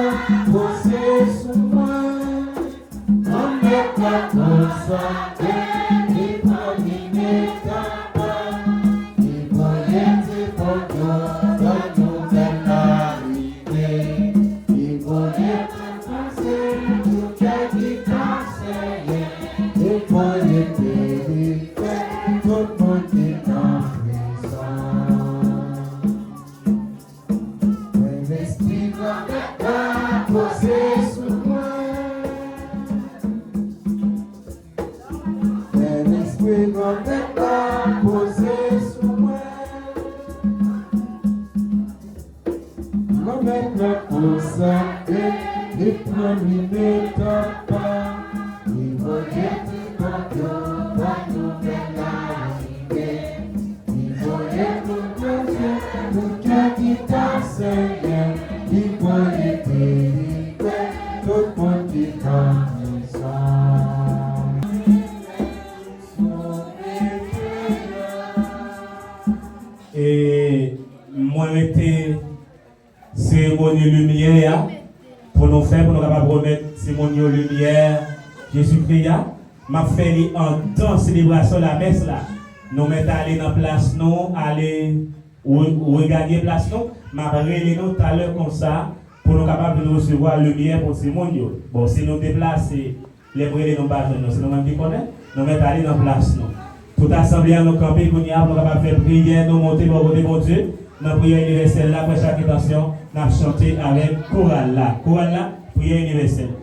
poze sou mwen. Granmèt la konsantre li pou anime tanp la. Li voye ti pòdyon yon nouvèl lari. Li voye tout panse, tout kè ki ka seye. Li voye delivre tout moun ki nan prizon. Men Lespri Granmèt la poze sou mwen. Men Lespri Granmèt la poze sou mwen. Granmèt la konsantre li pou anime tanp la. Li voye ti pòdyon yon nouvèl lari. Li voye tout panse, tout kè ki ka seye. Li voye delivre tout moun ki nan prizon. E mwen mete seremoni limyè a pou nou fè, pou nou kapab remèt timoun yo limyè Jezikri a. M ap fè li antan selebrasyon lamès la. Nou mèt ale nan plas nou, ale re-, reganye plas nou. M ap rele nou talè konsa pou nou kapab vin resevwa limyè pou timoun yo. Bon, si nou deplase, lè m rele nou pa jwenn nou, se nou menm ki konnen. Nou mèt ale nan plas nou. Tout asanble a, nou kanpe kounye a pou nou kapab fè priyè, nou monte bò kote Bondye. Nan priyè inivèsèl la, prèch ak entansyon, n ap chante avèk koral la. Koral la, priyè inivèsèl.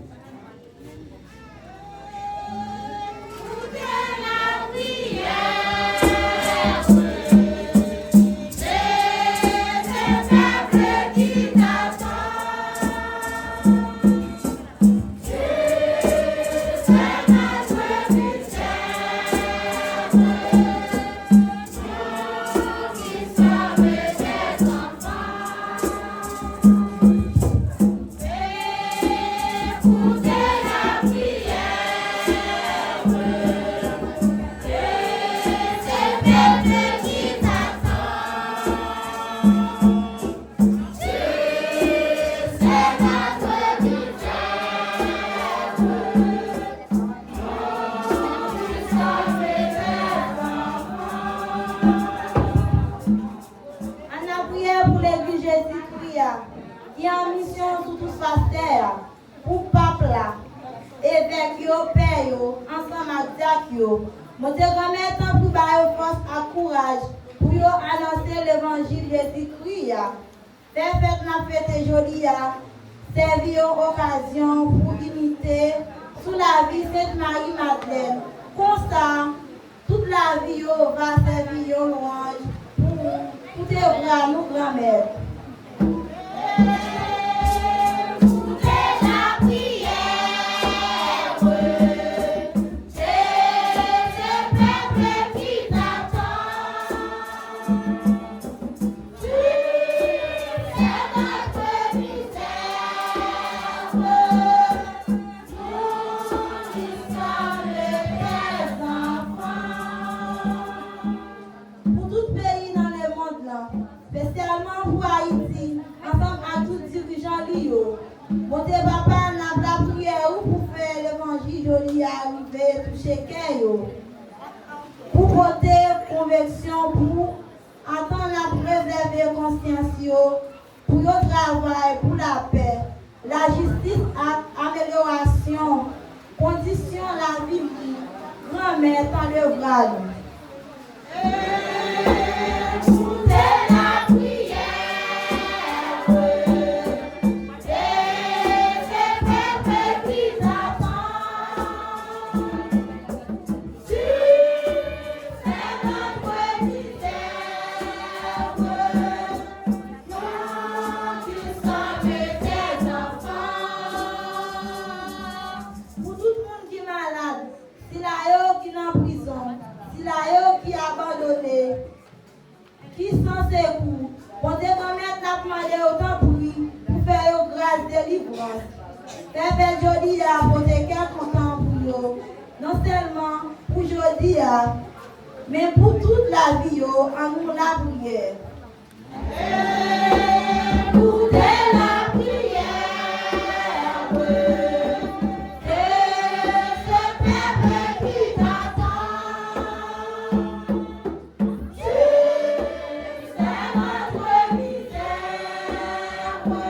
Ann ap priye pou Legliz Jezikri a, ki an misyon sou tout fas tè a, pou Pap la, evèk yo, pè yo, ansanm ak dyak yo. Bondye Granmèt, tanpri ba yo fòs ak kouraj pou yo anonse levanjil Jezikri a. Fè fèt n ap fete jodi a sèvi yon okazyon pou imite sou lavi Sent Mari Madlèn. Konsa, tout lavi yo va sèvi yon lwanj pou, pou te vwa nou Granmèt. Pou tout peyi nan lemonn lan, espesyalman pou Ayiti, ansanm ak tout dirijan li yo. Bondye Papa, n ap lapriyè ou pou fè levanjil jodi a rive touche kè yo, pou pote konveksyon pou antan n ap rezève konsyans yo, pou yo travay pou lapè, lajistis ak amelyorasyon kondisyon lavi moun, Granmèt, tande vwa nou. Koute lapriyè, e se pèp ki t atann. Pou tout moun ki malad, sila yo ki nan prizon, sila Fè fèt jodi a pote kè kontan pou yo, non sèlman pou jodi a, men pou tout lavi yo, an nou lapriyè. Koute lapriyè, wi, e se pèp ki t atan. Ti sè notre misère, nous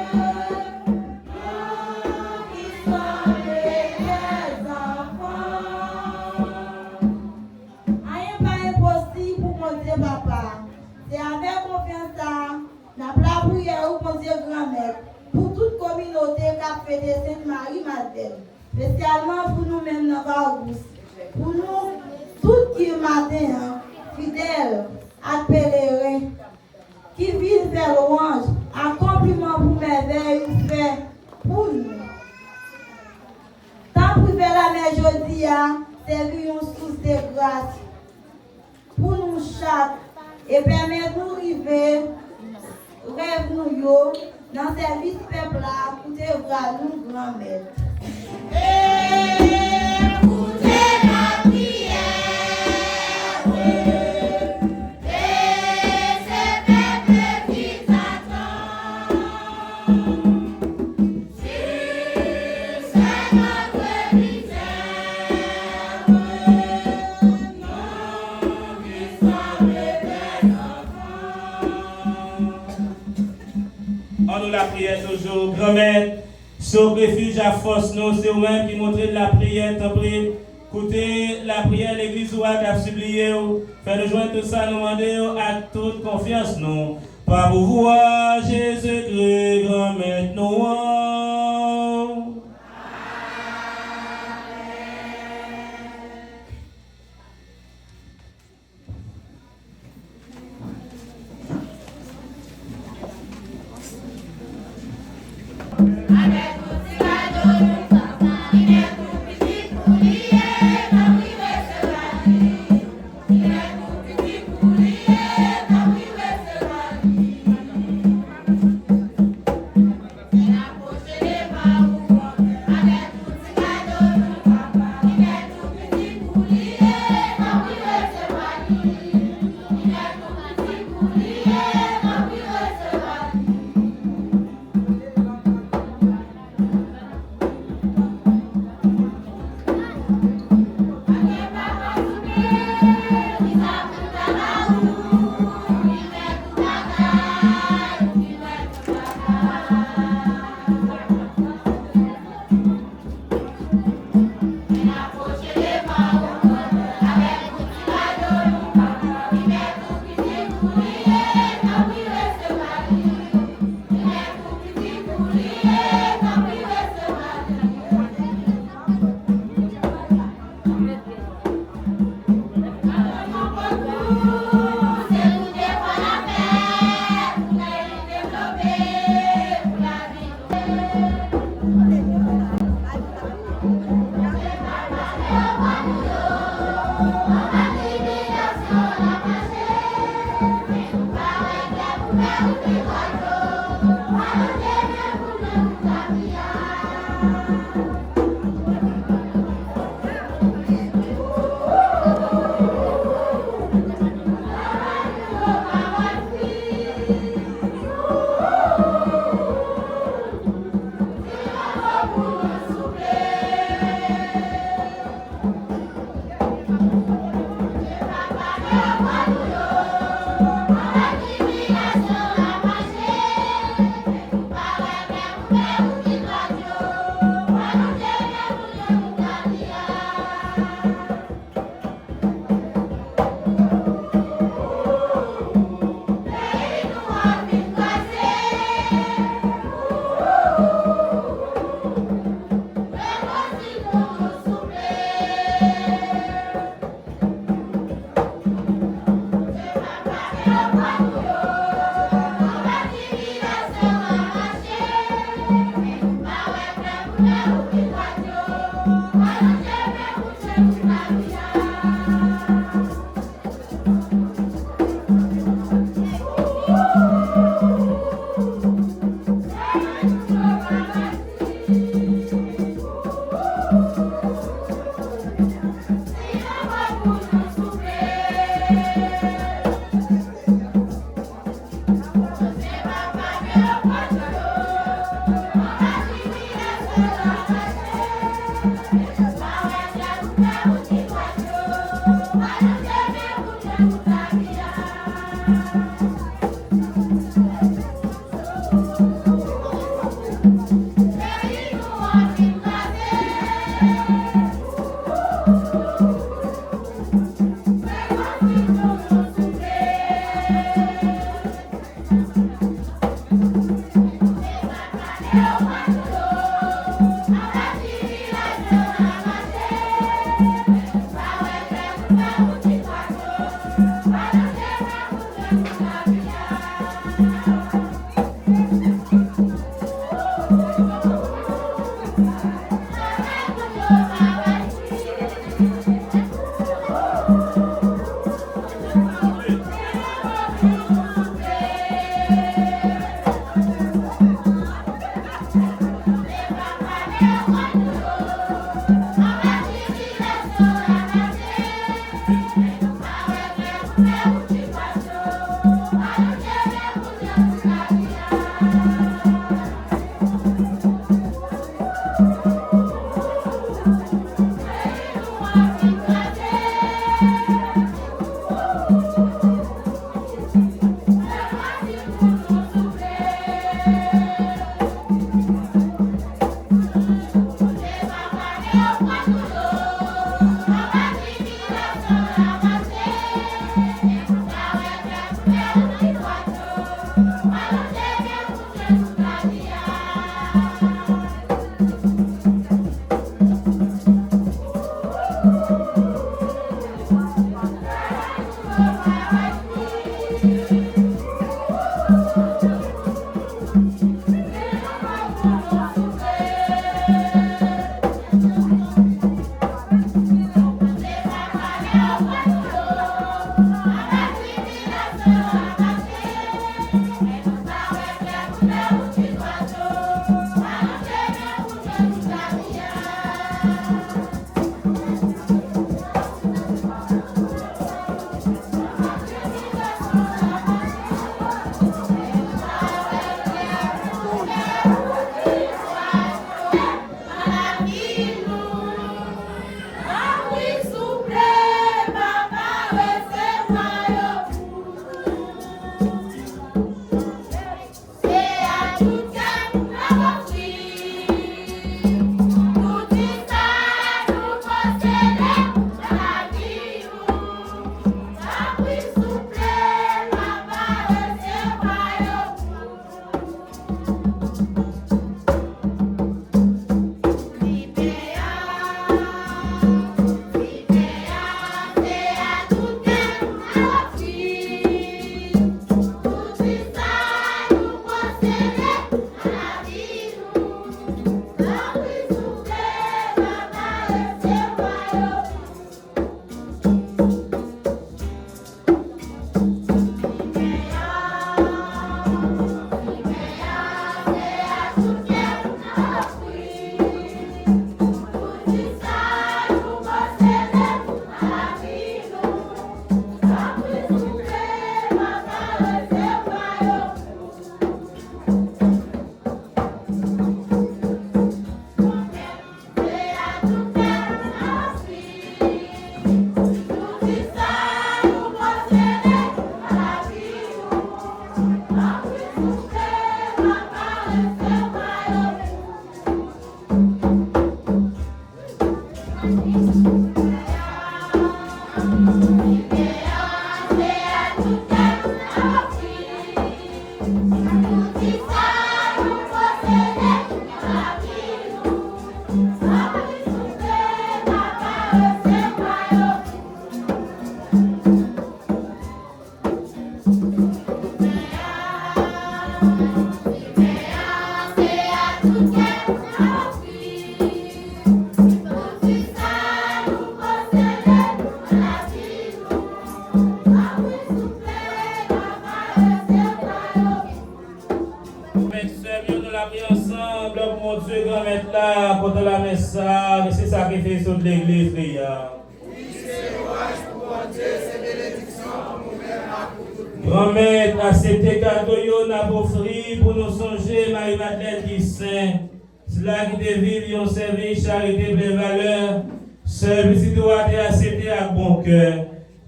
qui sommes les enfants. Anyen pa enposib pou Bondye Papa. Se avèk konfyans sa a, n ap lapriyè ou, Bondye Granmèt, pou tout kominote k ap fete Sent Mari Madlèn, espesyalman pou nou menm nan Vagous, pou nou tout ki maten an, fidèl ak peleren, ki vin fè lwanj ak konpliman pou mèvèy ou fè pou nou. Tanpri fè lamès jodi a sèvi yon sous de gras pou nou chak e pèmèt nou rive rèv nou yo nan sèvis pèp la, koute vwa nou, Granmèt. Koute lapriyè, wi, e se pèp ki t atan. An nou lapriyè toujou. Granmèt, se w refij ak fòs nou, se ou menm ki montre n lapriyè, tanpri, koute lapriyè legliz ou a k ap sipliye w. Fè nou jwenn tout sa nou mande w ak tout konfyans nou. Pa pouvwa Jezikri, Granmèt nou an. Frè m, sè m yo, nou lapriyè ansanm pou Bondye Granmèt la pandan lamès sa, se sa ki fè sot legliz li a. Wi, se lwanj pou Bondye, se benediksyon pou nou menm ak pou tout moun. Granmèt, aksepte kado yo n ap ofri pou nou sonje Mari Madlèn ki sen. la ki te viv yon sèvis charite plen valè, sè pitit ou a te aksepte ak bon kè.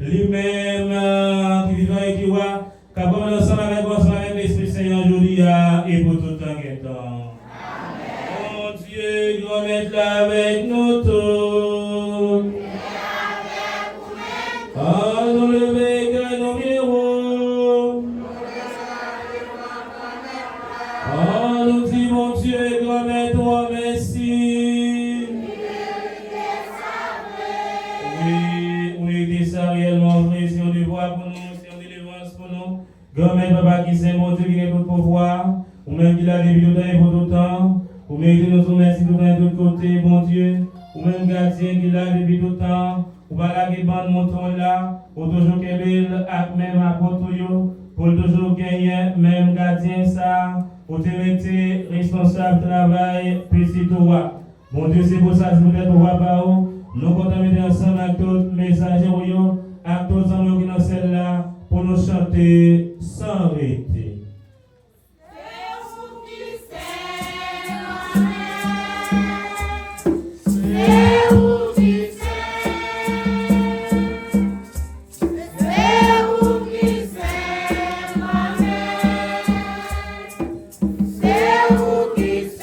Li menm, euh, ki vivan e ki wa, k ap goumen ansanm avèk ou, ansanm avèk Lespri Sen an jodi a e pou tout tan gen tan. Bondye, Granmèt la avèk nou tout. An nou leve kè nou byen wo. An nou di Bondye, Granmèt ou an, mèsi. Wi, wi, se sa reyèlman vre, se yon devwa pou nou, se yon delivrans pou nou. Granmèt, Papa ki sen, Bondye ki gen tout pouvwa, ou menm ki la depi tout tan e pou tout tan, ou merite nou di w mèsi tout tan e tout kote, Bondye. Ou menm gadyen ki la depi tout tan, ou pa lage bann mouton w la, ou toujou kenbe l ak menm apot ou yo, pou l toujou genyen menm gadyen sa a, ou te mete responsab travay pitit ou a. Bondye, se pou sa, se poutèt pouvwa pa ou, nou kontan mete ansanm ak tout mesaje ou yo, ak tout zanmi ou ki nan syèl la, pou nou chante san rete. Se ou ki sen, se ou ki sen, se ou ki sen,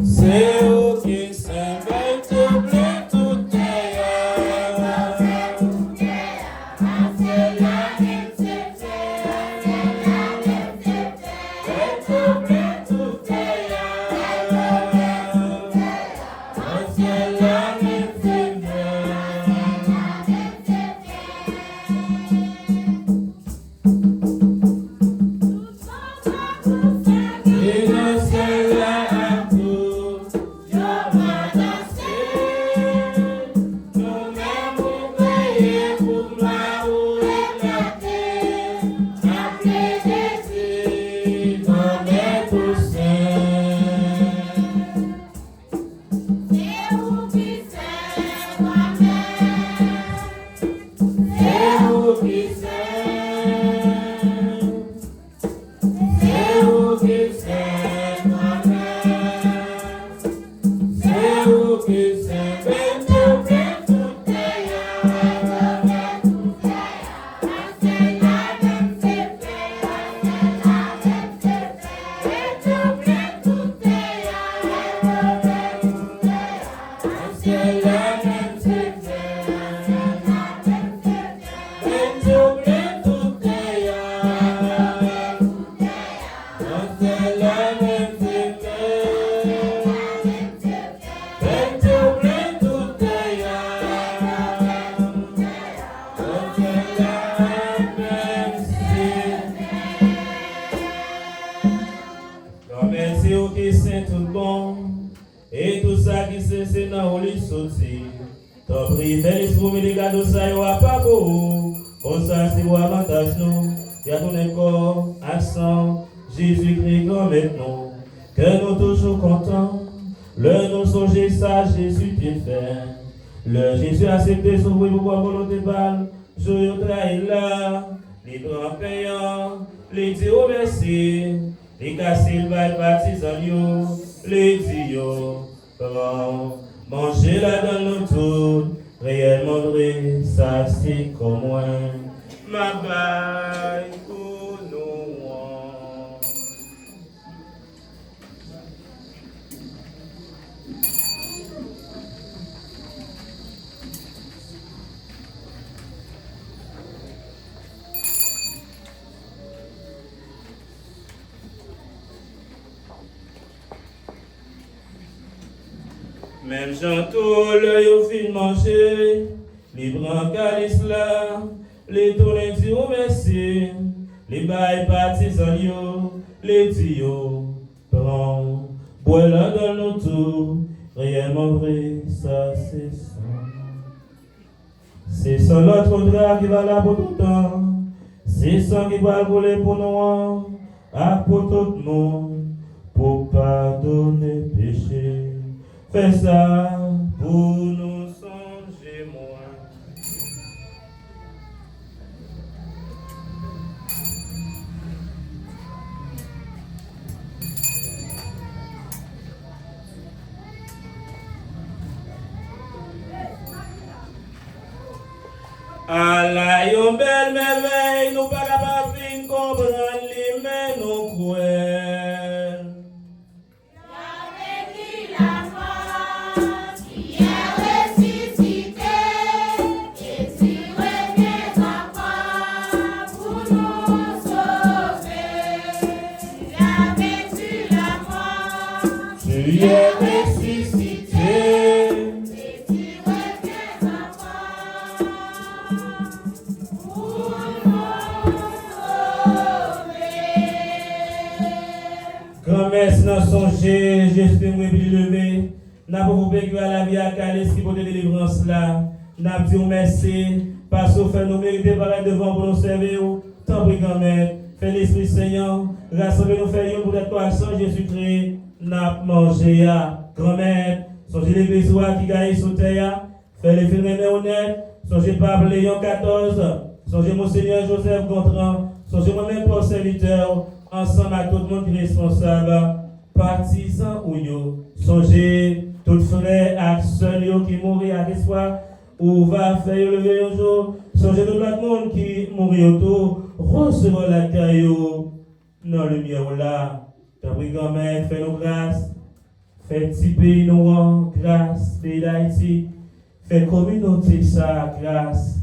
se ou ki sen, Bondye plen tout tè a, Bondye plen tout tè a. Se, se ou ki sen. Se ou ki sen, Bondye plen tout tè a. Granmèt, se ou ki sen tout bon, e tout sa ki sen, se nan ou li soti. Tanpri, fè lespri w mete kado sa yo apa pou ou, konsa se pou avantaj nou, y a tounen kò ak san Jezikri Granmèt nou. Kè nou toujou kontan lè nou sonje sa Jezi te fè. Lè Jezi aksepte soufri pou pwòp volonte pa l, jou yo trayi l la, li pran pen an, li di ou mèsi, li kase l bay patizan l yo, li di yo, pran, manje ladan l nou tout, reyèlman vre, sa se kò mwen, m ap bay pou nou an. Menm jan tou, lè yo fin manje, li pran kalis la, li tounen di w mèsi, li bay patizan l yo, li di yo, pran, bwè ladan l nou tou, reyèlman vre, sa se san mwen. Se san lòt kontra ki valab pou tout tan. Se san ki pral koule pou nou an, ak pou tout moun, pou padone peche. Fè sa pou nou sonje mwen. Ala yon bèl mèvèy, nou pa kapab fin konprann li, men nou kwè l. Tu es ressuscité. Granmèt, nan sonje Jezi te mouri epi li leve, n ap ofri w pèkiwa lavi a kalis ki pote delivrans la. N ap di w mèsi, paske w fè nou merite parèt devan w pou nou sèvi w. Tanpri, Granmèt, fè Lespri Sen an rasanble nou fè youn poutèt kò ak san Jezikri n ap manje a. Granmèt, sonje legliz ou a ki gaye sou tè a, fè l fin renmen w nèt. Sonje Pap Leyon katòz, sonje Monsenyè Joseph Gontran, sonje mwen menm, pòv sèvitè w, ansanm ak tout moun ki responsab, patizan ou yo. Sonje tout frè ak sè n yo ki mouri ak espwa ou va fè yo leve yon jou. Sonje tout lòt moun ki mouri yo tou, resevwa lakay yo nan limyè w la. Tanpri, Granmèt, fè nou gras. Fè ti peyi nou an gras, peyi Dayiti. Fè kominote sa a gras,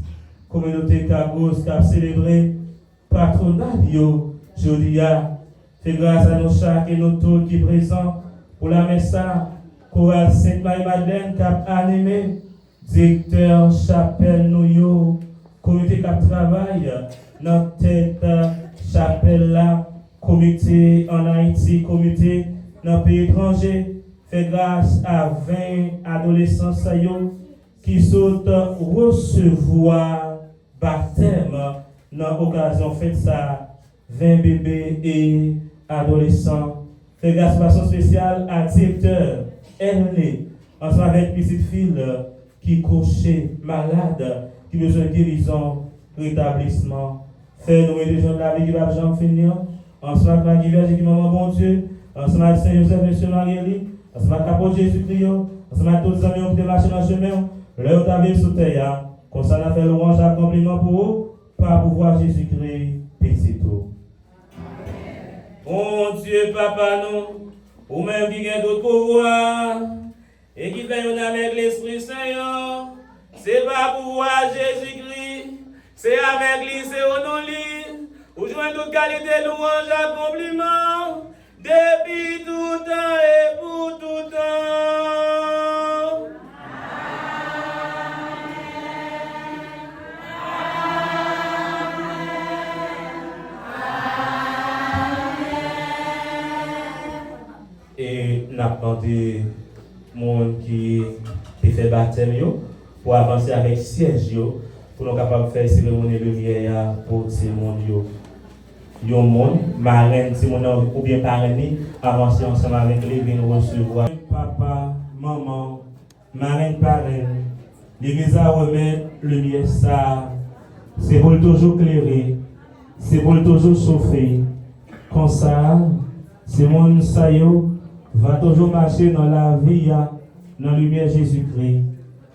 kominote Kagwous k ap selebre patwonal yo jodi a. Fè gras a nou chak e nou tout ki prezan pou lamès sa a. Koral Sent Mari Madlèn k ap anime, direktè chapèl nou yo, komite k ap travay nan tèt chapèl la, komite ann Ayiti, komite nan peyi etranje, fè gras a ven adolesan sa yo ki sot resevwa batèm nan okazyon fèt sa a, ven bebe e adolesan. Fè gras, mention spéciale à direktè Elne, ansanm avèk pitit fi l ki kouche, malad, ki bezwen gerizon, retablisman. Fè nou rete jwenn lavi ki p ap janm fini an, ansanm ak Mari Vyèj ki manman Bondye, ansanm ak Sen Jozèf, mesye mari li, ansanm ak apot Jezikri yo, ansanm ak tout zanmi yo ki te mache nan chemen w lè yo t ap viv sou tè a. Konsa n ap fè lwanj ak konpliman pou ou, pa pouvwa Jezikri, Pitit ou. Bondye, Papa nou, ou menm ki gen tout pouvwa, e ki fè youn avèk Lespri Sen an, se pa pouvwa Jezikri, se avèk li, se o non li, ou jwenn tout kalite lwanj ak konpliman, depi tout tan e pou tout tan. E n ap mande moun ki te fè batèm yo pou avanse avèk syèj yo, pou nou kapab fè seremoni limyè a pou timoun yo. Yon moun, marenn timoun nan oubyen parenn li, avanse ansanm avèk li, vin resevwa. Papa, manman, marenn, parenn, legliz la remèt limyè sa a. Se pou l toujou klere, se pou l toujou chofe. Konsa, timoun sa yo va toujou mache nan lavi a, nan limyè Jezikri,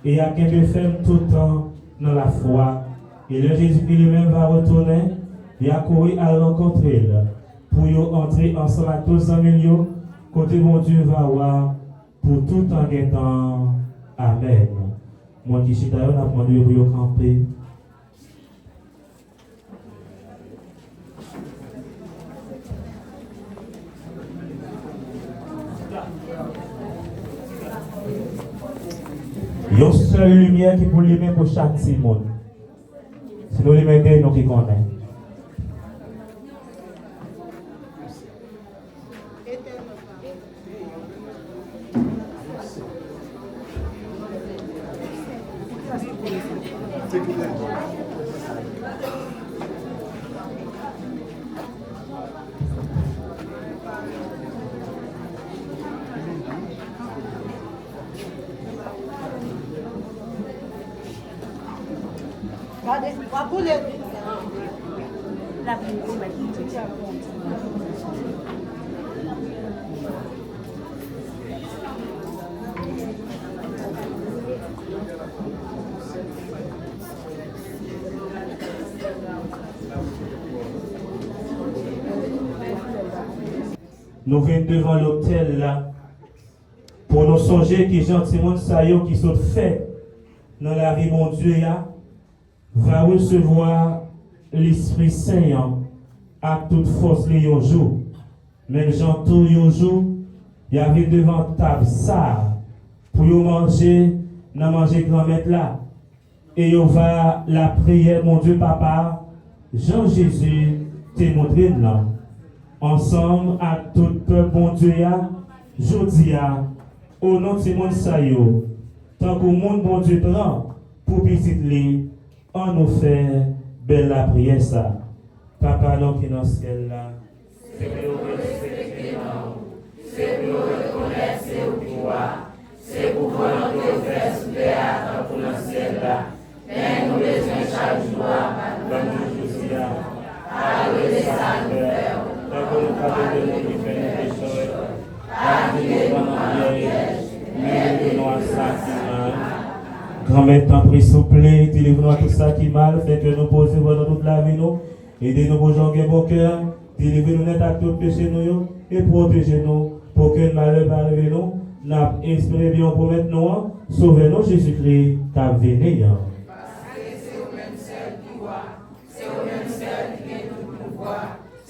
e y a kenbe fèm tout tan nan lafwa. E lè Jezikri li menm va retounen, y a kouri al rankontre l, pou yo antre ansanm ak tout zanmi l yo, kote Bondye va wa pou tout tan gen tan. Amèn. Moun ki chita yo, n ap mande yo pou yo kanpe. Yon sèl limyè ki pou limen pou chak timoun. Si nou limen de, nou ki konnen. Gade, w ap boule. Nou vin devan lotèl la pou nou sonje kijan timoun sa yo ki sot fèt nan lavi Bondye a va resevwa Lespri Sen an ak tout fòs li yon jou. Menm jan tou yon jou, y a vin devan tab sa a pou yo manje nan manje Granmèt la, e yo va lapriyè Bondye Papa, jan Jezi te montre n lan, ansanm ak tout pèp Bondye a, jodi a, o non timoun sa yo, tankou moun Bondye pran pou pitit li, ann nou fè bèl lapriyè sa. Papa nou ki nan syèl la, se pou yo respekte non w, se pou yo rekonèt se ou ki wa, se pou volonte w fèt sou tè a tankou nan syèl la. Pen nou bezwen chak jou a, ban nou jodi a. Padone sa nou fè w, tankou nou padone moun ki fè nou pechòy. Pa kite nou pran nan pyèj, men leve nou ak sa ki mal. Granmèt, tanpri, souple, delivre nou ak tout sa ki mal, fè kè nou poze pandan tout lavi nou. Ede nou pou jan w gen bon kè, delivre nou nèt ak tout peche nou yo, e pwoteje nou pou okenn malè pa rive nou. N ap espere byen w pwomèt nou an, Sovè nou Jezikri k ap vini an. Paske se ou menm sèl ki wa, se ou menm sèl ki gen tout pouvwa,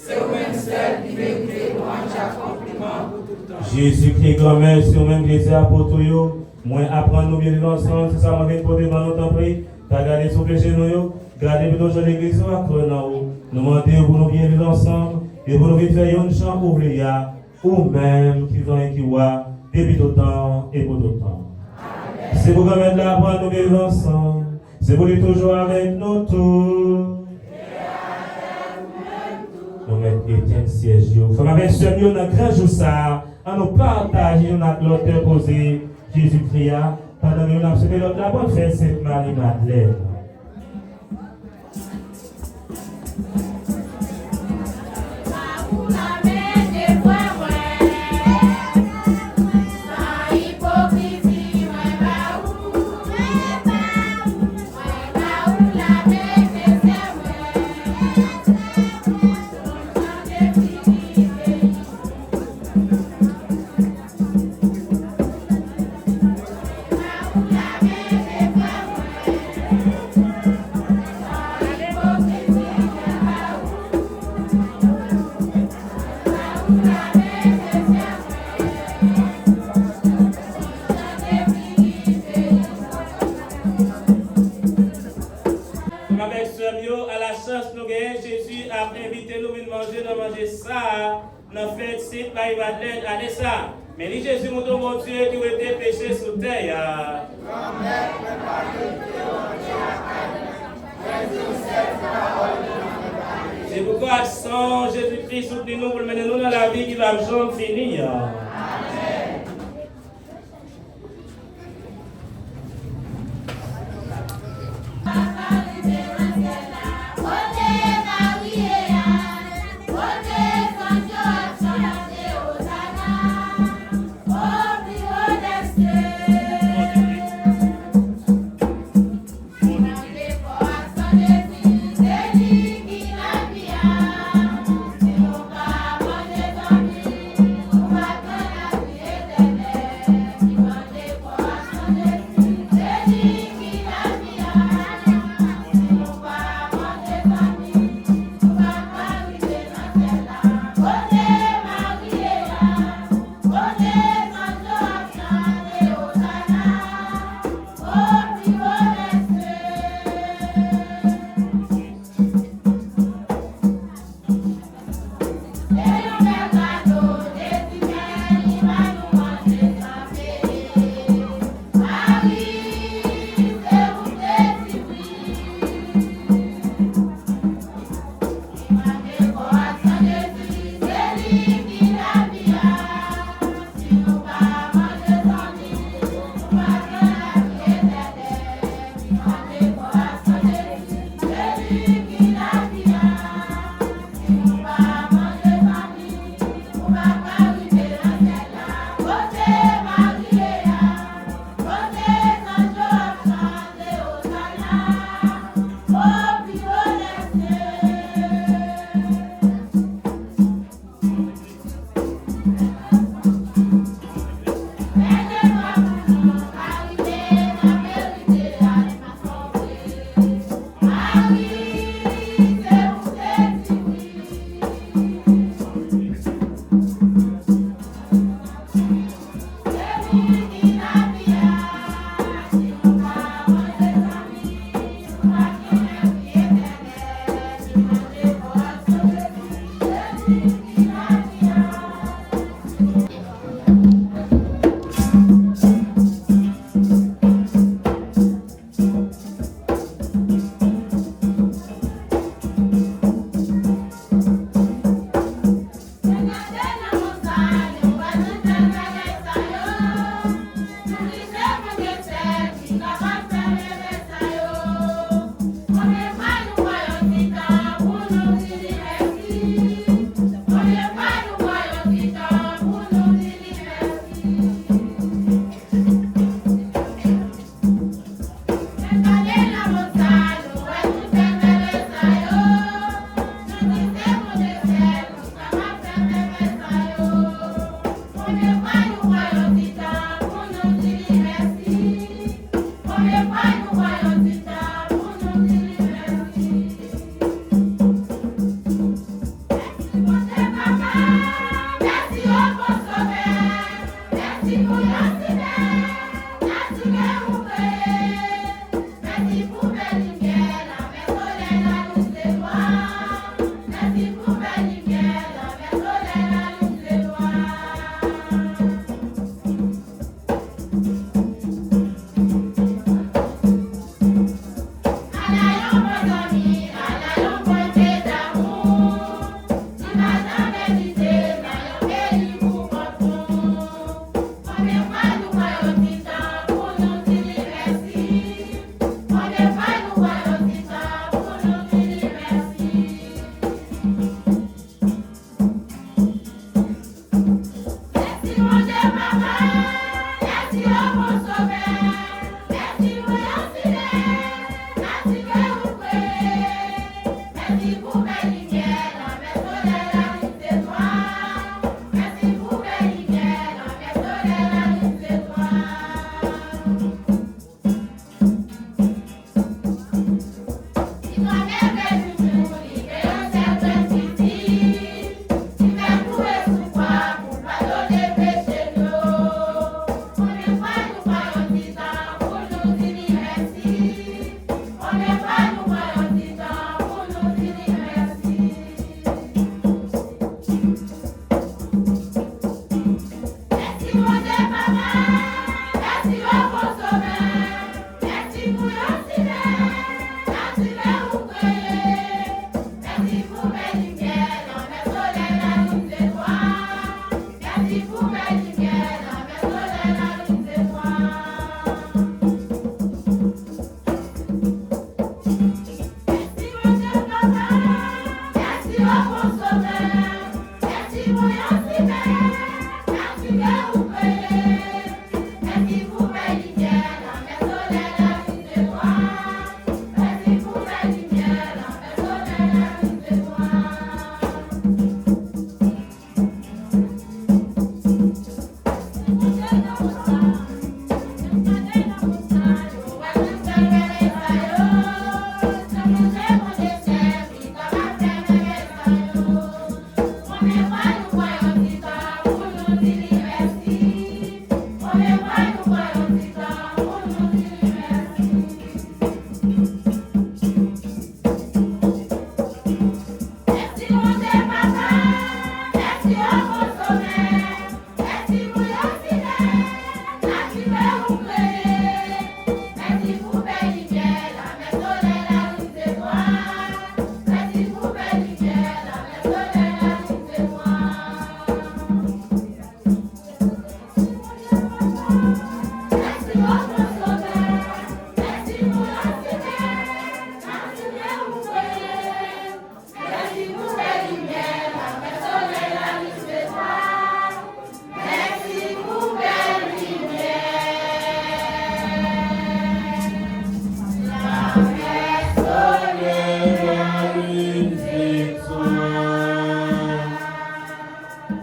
se ou menm sèl ki merite lwanj ak konpliman pou tout tan. Jezikri, Granmèt, se ou menm ki di apot ou yo, mwen aprann nou byen viv ansanm, se sa mwen vin pote ban nou, tanpri, pa gade sou peche nou yo, gade pito jan legliz ou a kwè nan ou. Nou mande w pou nou byen viv ansanm, e pou nou vin fè youn jan ou vle a, ou menm ki vanyan ki wa, depi tout tan e pou tout tan. Se pou Granmèt la aprann nou byen viv ansanm, se pou li toujou avèk nou tout. Nou mèt etenn syèj yo. Frè m avèk sè m yo, nan gran jou sa a, ann nou pataje youn ak lòt kè poze Jezikri a, pandan nou n ap swete lòt la bòn fèt Sent Mari Madlèn. Frè m avèk sè m yo, a la chans nou genyen, Jezi ap envite nou vin manje nan manje sa a. Nan fèt Sent Mari Madlèn ane sa a, men li Jezi mouton Bondye ki wete peche sou tè a. Granmèt, mwen pa merite rantre lakay ou, men di yon sèl ti pawòl e m ap pale. Se pou kò ak san Jezikri soutni nou pou l mennen nou nan lavi ki p ap janm fini an. Amèn.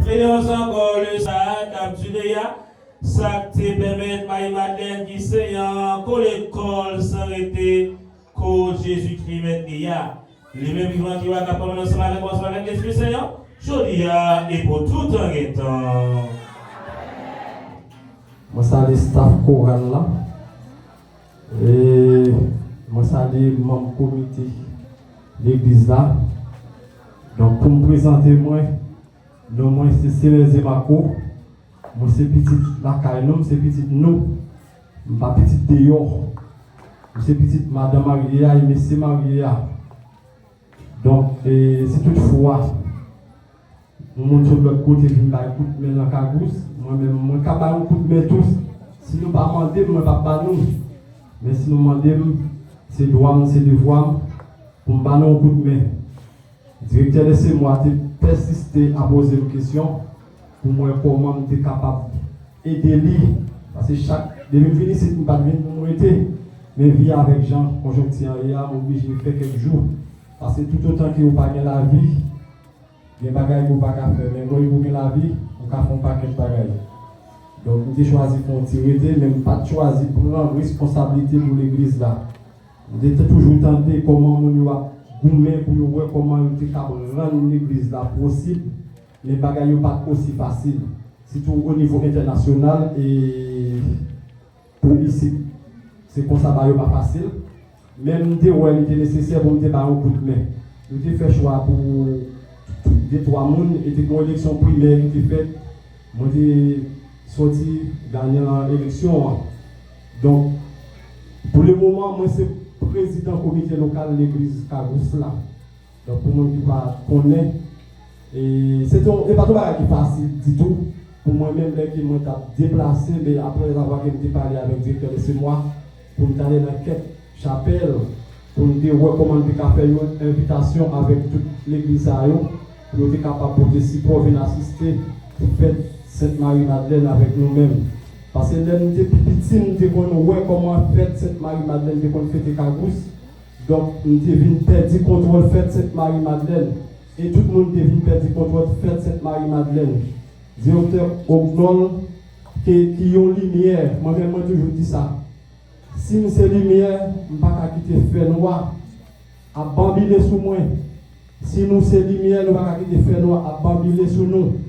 Priyons encore le sa k ap di deja. Sa k te pèmèt Mayi Madlèn ki se yon kolekòl san rete kot Jezikri mèt li a. Li menm vivan ki wa k ap pran ansanm avèk mwen, ansanm avèk Lespri Sen an, jodi a e pou toutan gen tan. Mwen salye staff koral la. E mwen salye manm komite legliz la. Donk, pou m prezante mwen, non mwen se Celestin Marco. Mwen se pitit lakay nou, m se pitit nou. M pa pitit deyò. M se pitit madan marye a e mesye marye a. Donk, e, si tout fwa yon moun sot lòt kote vin bay kout men nan Kagous, mwen menm, mwen ka bay yon kout men tou. Si nou pa mande m, mwen p ap ba nou. Men si nou mande m, se dwa m, se devwa m pou m ba nou yon kout men. Direktè de semwa te pèsiste a poze m kesyon pou m wè kòman m te kapab ede li. Paske chak, depi m vin isit, m pa t vin pou m rete. Men vi avèk jan konjonkti an ye a, m oblije fè kèk jou. Paske toutotan ke ou pa gen lavi, gen bagay ke ou pa ka fè. Men lè ou gen lavi, ou ka fè yon pakèt bagay. Donk, m te chwazi fè yon ti rete, men m pa t chwazi pran responsablite pou legliz la. M te toujou tande kòman moun yo ap goumen pou yo wè kòman yo te kab rann legliz la posib, men bagay yo pa t osi fasil. sitou o nivo entènasyonal e pou isit. Se konsa bagay yo pa fasil. Men m te wè li te nesesè pou m te ba yon kout men. Nou te fè chwa pou de twa moun e te gen yon eleksyon primè ki te fèt. Mwen te sòti ganyan eleksyon an. Donk, pou le moman, mwen se prezidan komite lokal legliz Kagous la. Donk, pou moun ki pa konnen, e se te yon, e pa te yon bagay ki fasil ditou pou mwen menm lè ke mwen t ap deplase, men apre lavwa ke m te pale avèk direktè de semwa, pou m t ale nan kèk chapèl, pou m te wè kòman m te ka fè yon envitasyon avèk tout legliz sa yo, pou yo te kapab pote sipò, vin asiste fèt Sent Mari Madlèn avèk nou menm. Paske lè m te pi piti, m te konn wè kòman fèt Sent Mari Madlèn te konn fete Kagous. Donk, m te vin pèdi kontwòl fèt Sent Mari Madlèn. E tout moun te vin pèdi kontwòl fèt Sent Mari Madlèn. Direktè Ognol, ke, ki yon limyè, mwen menm mwen toujou di sa. Si m se limyè, m pa ka kite fènwa ap banbile sou mwen. Si nou se limyè, nou pa ka kite fènwa ap banbile sou nou.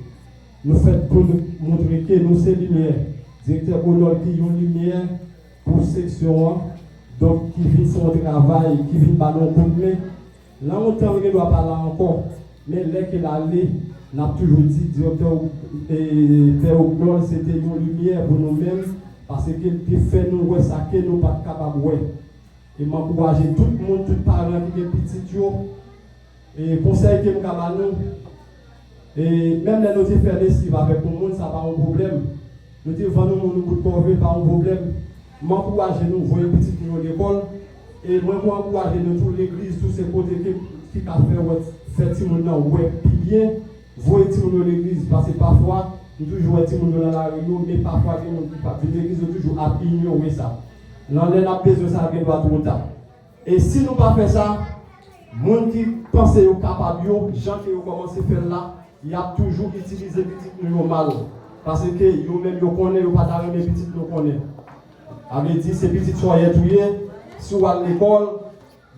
Nou fèt pou nou montre ke nou se limyè. Direktè Ognol ki yon limyè pou seksyon an, donk ki vin fè yon travay, ki vin ba nou yon kout men. Nan yon tan, m gen dwa pa la ankò, men lè ke l ale, n ap toujou di direktè, e, pè Ognol se te yon limyè pou nou menm, paske l te fè nou wè sa ke nou pa t kapab wè. E m ankouraje tout moun, tout paran ki gen pitit yo, e konsèy ke m ka ba nou, e menm lè nou te fè lesiv avèk yon moun, sa pa yon pwoblèm. Nou te vann yon moun yon bout kòve, pa yon pwoblèm. M ankouraje nou voye pitit nou yo lekòl. E mwen, mwen ankouraje nou tou, legliz, tou se kote ke, ki ka fè wè, fè timoun nan wè pi byen, voye timoun yo legliz. Paske pafwa, m toujou wè timoun yo nan lari yo, men pafwa gen moun ki pa vin legliz, yo toujou ap inyore sa. Nan lè n ap bezwen sa, gen dwa twò ta. E si nou pa fè sa, moun ki panse yo kapab yo, jan ke yo kòmanse fè l la, y ap toujou itilize pitit nou yo mal. Paske yo menm yo konnen yo pa ta renmen pitit nou konnen. Sa vle di se pitit sòyèt ou ye, si w al lekòl,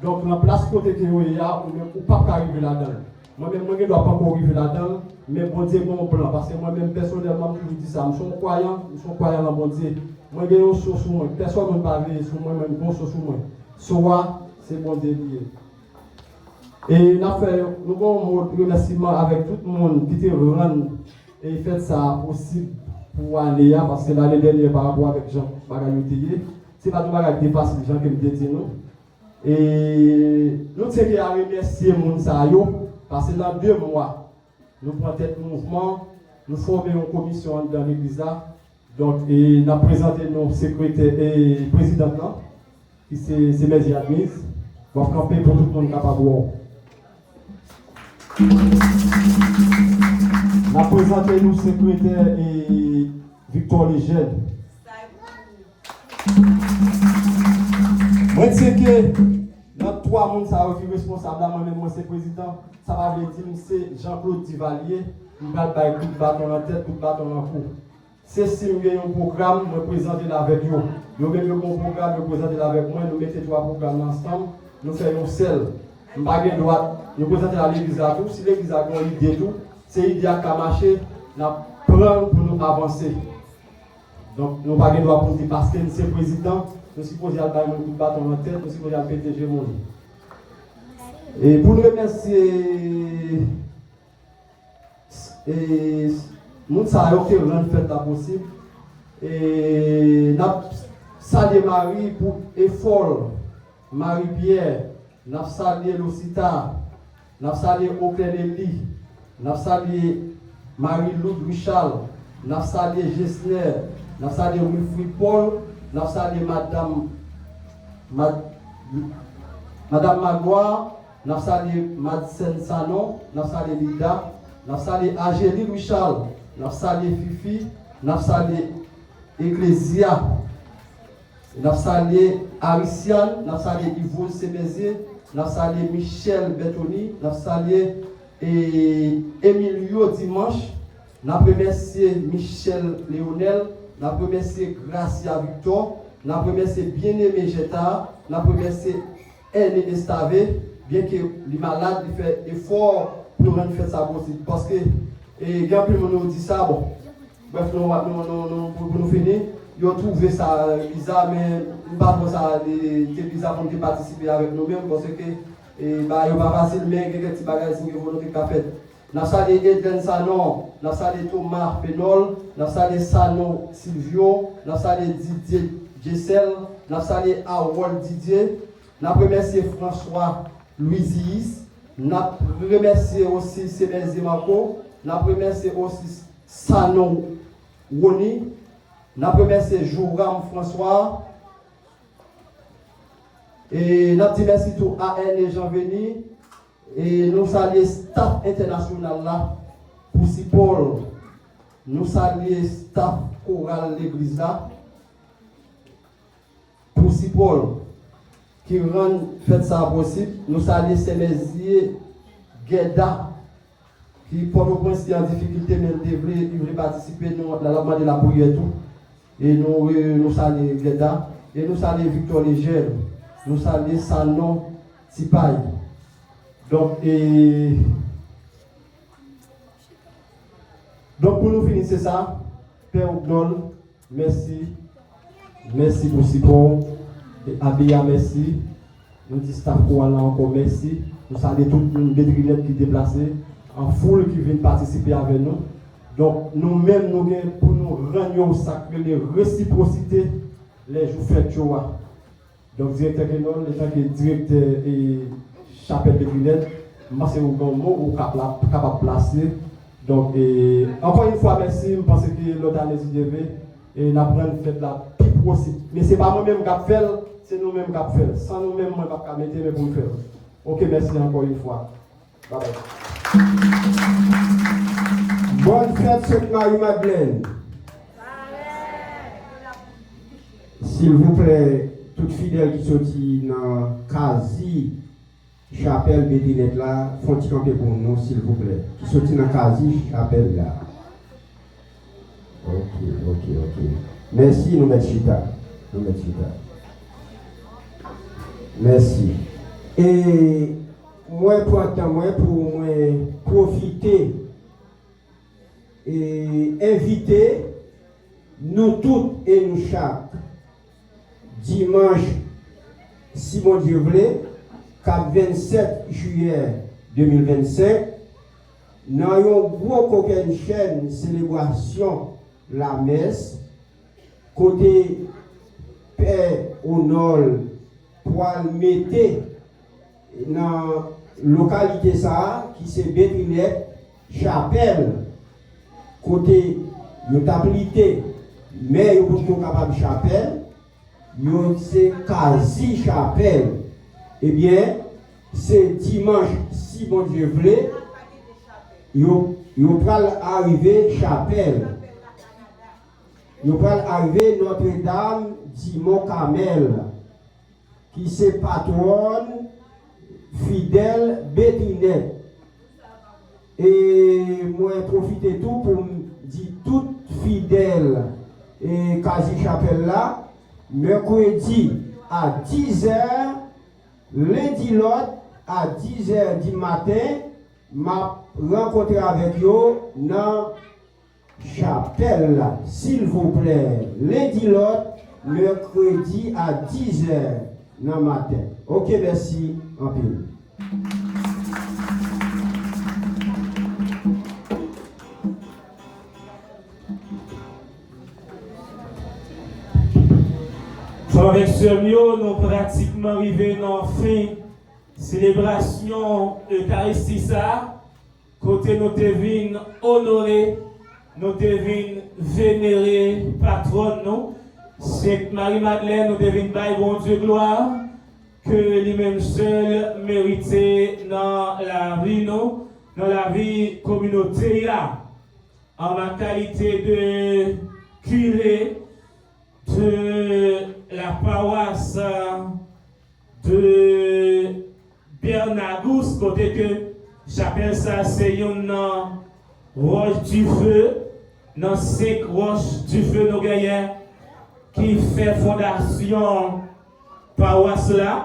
donk nan plas kote ke yo ye a, ou menm ou p ap ka rive ladan l. Mwen menm, mwen gen dwa panko rive ladan l, men Bondye gen yon plan. Paske mwen menm, pèsonèlman, m toujou di sa, m se yon kwayan, m se yon kwayan nan Bondye. Mwen gen yon so sou mwen. Pèsonn moun pa veye sou mwen, mwen gen yon so sou mwen. So a, se Bondye li ye. E n ap fè, nou gen yon mo remèsiman avèk tout moun ki te rann, e, fèt sa a posib pou ane a, paske lane dènyè pa rapò avèk jan bagay yo te ye, se pa t yon bagay ki te fasil jan ke m te di nou. E nou tyenke a remèsye moun sa yo, paske nan de mwa, nou pran tèt mouvman, nou fòme yon komisyon anndan legliz la. Donk, e, n ap prezante nou sekretè, e, prezidant lan, ki se, se Mèzi Admiz. W ap kanpe pou tout moun kapab wè w. N ap prezante nou sekretè, e, Victor Lejeune. Mwen tyenke nan twa moun sa yo ki responsab la, mwen menm mwen se prezidan. Sa pa vle di m se Jean Claude Duvalier, m pral bay kout baton nan tèt, kout baton nan kou. Se si m gen yon pwogram, mwen prezante l avèk yo. Yo menm yo gen yon pwogram, yo prezante l avèk mwen, nou mete twa pwogram nan ansanm, nou fè yon sèl. M pa gen dwa, nou prezante l a legliz la tou, si legliz la gen yon ide tou, se ide a k ka mache, n ap pran l pou nou avanse. Donk, nou pa gen dwa pou n di paske n se prezidan, nou sipoze al bay moun kout baton nan tèt, nou sipoze al pete je moun. E pou n remèsye, e, moun sa yo ki rann fèt la posib, e n ap salye Mari pou efò l, Mari Pyè, n ap salye Losita, n ap salye Oclène Elie, n ap salye Marie Lourdes Richard, n ap salye Gesner, n ap salye Wilfrid Paul, n ap salye madanm, mad-, madanm Magloire, n ap salye Madsen Sanon, n ap salye Lida, n ap salye Angélie Richard, n ap salye Fifi, n ap salye Eklezya. N ap salye Arisiane, n ap salye Yvose Semenzier, n ap salye Michel Bertoni, n ap salye, e, Emilio Dimanche, n ap remèsye Michel Leonel, n ap remèsye Gracia Victor, n ap remèsye Bien-Aimé Jetta, n ap remèsye Ernie Estave, byenke li malad, li fè efò pou nou rann fèt sa posib. Paske, e, gen anpil moun yo di sa, bon, Brèf, nou, nou, nou, nou, pou, pou nou fini, yo twouve sa, e, biza, men m pa twò sa, e, te biza pou n te patisipe avèk nou menm, paske, e, bagay yo pa fasil, men gen kèk ti bagay, si n gen volonte, k ka fèt. N ap salye Eden Sanon, n ap salye Thomas Penol, n ap salye Sanon Silvio, n ap salye Didier Gessel, n ap salye Harold Didier, n ap remèsye François Louisius, n ap remèsye osi Sebèzye Marco, n ap remèsye osi Sanon Rony, n ap remèsye Joram François, e n ap di mèsi tou a Erne Janveni, e nou salye staff entènasyonal la pou sipò l. Nou salye staff koral legliz la pou sipò l ki rann fèt sa a posib. Nou salye sè Mèzye Gèda ki Pòtoprens, ki an difikilte, men l te vle, li vle patisipe, nou, l ap mande lapriyè tou. E nou, e nou salye Gèda, e nou salye Victor Leger, nou salye Sanon Tipay. Donk, e, donk, pou nou fini, se sa, Pè Ogdol, mèsi. Mèsi pou sipò w. E Abiya, mèsi. Nou di staff koral la ankò mèsi. Nou salye tout moun Bedrinèt ki deplase an foul ki vin patisipe avè nou. Donk, nou menm, nou gen pou nou rann yo sa k rele resipwosite lè jou fèt yo a. Donk, Direktè Kenol, etanke direktè e chapèl Bedrinèt, m panse ou gen yon mo ou kapab, kapab plase. Donk, e, ankò yon fwa, mèsi. M panse ke lòt ane, si Dye vle, e n ap rann fèt la pi posib. Men se pa mwen menm k ap fè l, se nou menm k ap fè l. San nou menm, mwen p ap ka mete men pou m fè l. Oke, mèsi ankò yon fwa. Bye bye. Bòn fèt Sent Mari Madlèn. Silvouplè, tout fidèl ki soti nan kazi chapèl Bedrinèt la, fè yon ti kanpe pou nou, silvouplè. Ki soti nan kazi chapèl la. Ok, ok, ok. Mèsi, nou mèt chita. Nou mèt chita. Mèsi. E mwen pran tan mwen pou mwen pwofite e envite nou tout e nou chak dimanch, si Bondye vle, k ap vennsèt jiyè de mil vennsenk, nan yon gwo kokennchenn selebrasyon lamès, kote Pè Onòl pral mete nan lokalite sa a, ki se Bedrinèt, chapèl kote yo t ap lite, men yo potko kapab chapèl, yo se kazi chapèl. Ebyen, se dimanch, si Bondye vle, yo, yo pral arive chapèl. Yo pral arive Nòtredam di Mont Kamèl, ki se patwòn fidèl Bedrinèt. E mwen pwofite tou pou m di tout fidèl e kazi chapèl la, mèkredi a dizè, lendi lòt a dizè di maten, m ap rankontre avèk yo nan chapèl la, silvouplè. Lendi lòt, mèkredi a dizè nan maten. Oke, mèsi anpil. Frè avèk sè m yo, nou pratikman rive nan fen selebrasyon Ekaristi sa a. Kote nou te vin onore, nou te vin venere patwòn nou, Sent Mari Madlèn, nou te vin bay Bondye glwa ke li menm sèl merite nan lavi nou, nan lavi kominote a, an ma kalite de kire de la pawas de Bernagous, kote ke chapèl sa se youn nan Roche du Feu, nan senk Roche du Feu nou genyen ki fè fondasyon pawas la.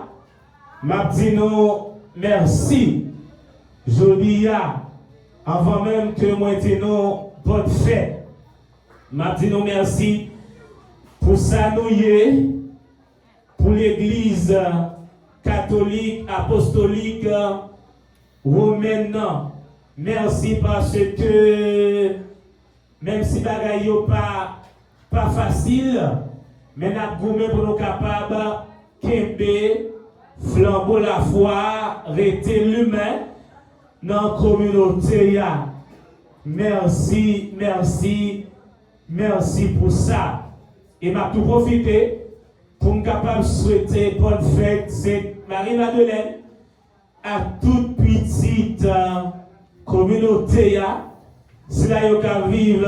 M ap di nou mèsi. Jodi a, anvan menm ke mwen di nou bòn fèt, M ap di nou mèsi pou sa nou ye, pou legliz katolik apostolik womèn nan. Mèsi paske menm si bagay yo pa, pa fasil, men n ap goumen pou nou kapab kenbe flanbo lafwa a rete limen nan kominote a. Mèsi, mèsi, mèsi pou sa. E m ap tou pwofite pou m kapab swete bòn fèt Sent Mari Madelèn ak tout pitit kominote a, sila yo k ap viv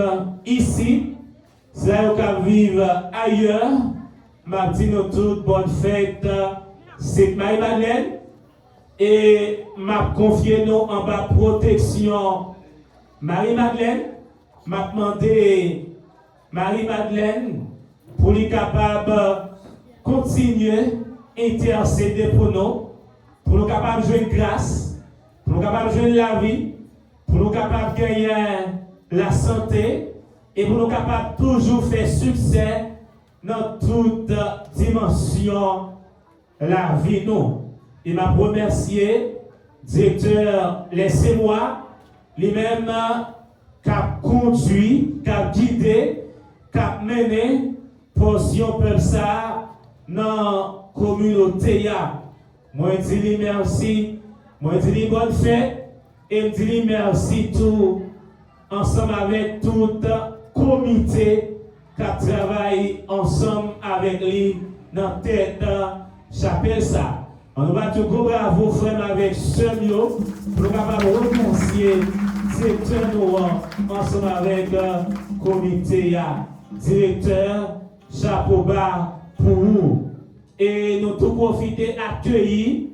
isi, sila yo k ap viv ayè, m ap di nou tout bòn fèt Sent Mari Madelèn, e m ap konfye nou anba pwoteksyon Mari Madelèn. M ap mande Mari Madelèn pou li kapab kontinye entèsede pou nou, pou nou kapab jwenn gras, pou nou kapab jwenn lavi, pou nou kapab genyen lasante, e pou nou kapab toujou fè siksè nan tout dimansyon lavi nou. E m ap remèsye direktè Lè Semwa, li menm k ap kondui, k ap gide, k ap mennen pòsyon pèp sa a nan kominote a. Mwen di li mèsi, mwen di li bòn fèt, e m di li mèsi tou ansanm avèk tout komite k ap travay ansanm avèk li nan tèt chapèl sa. Ann nou bat yon gwo bravo frè m avèk sè m yo pou nou kapab remèsye direktè nou an ansanm avèk komite a. Direktè, chapo ba pou ou. E nou tou pwofite akeyi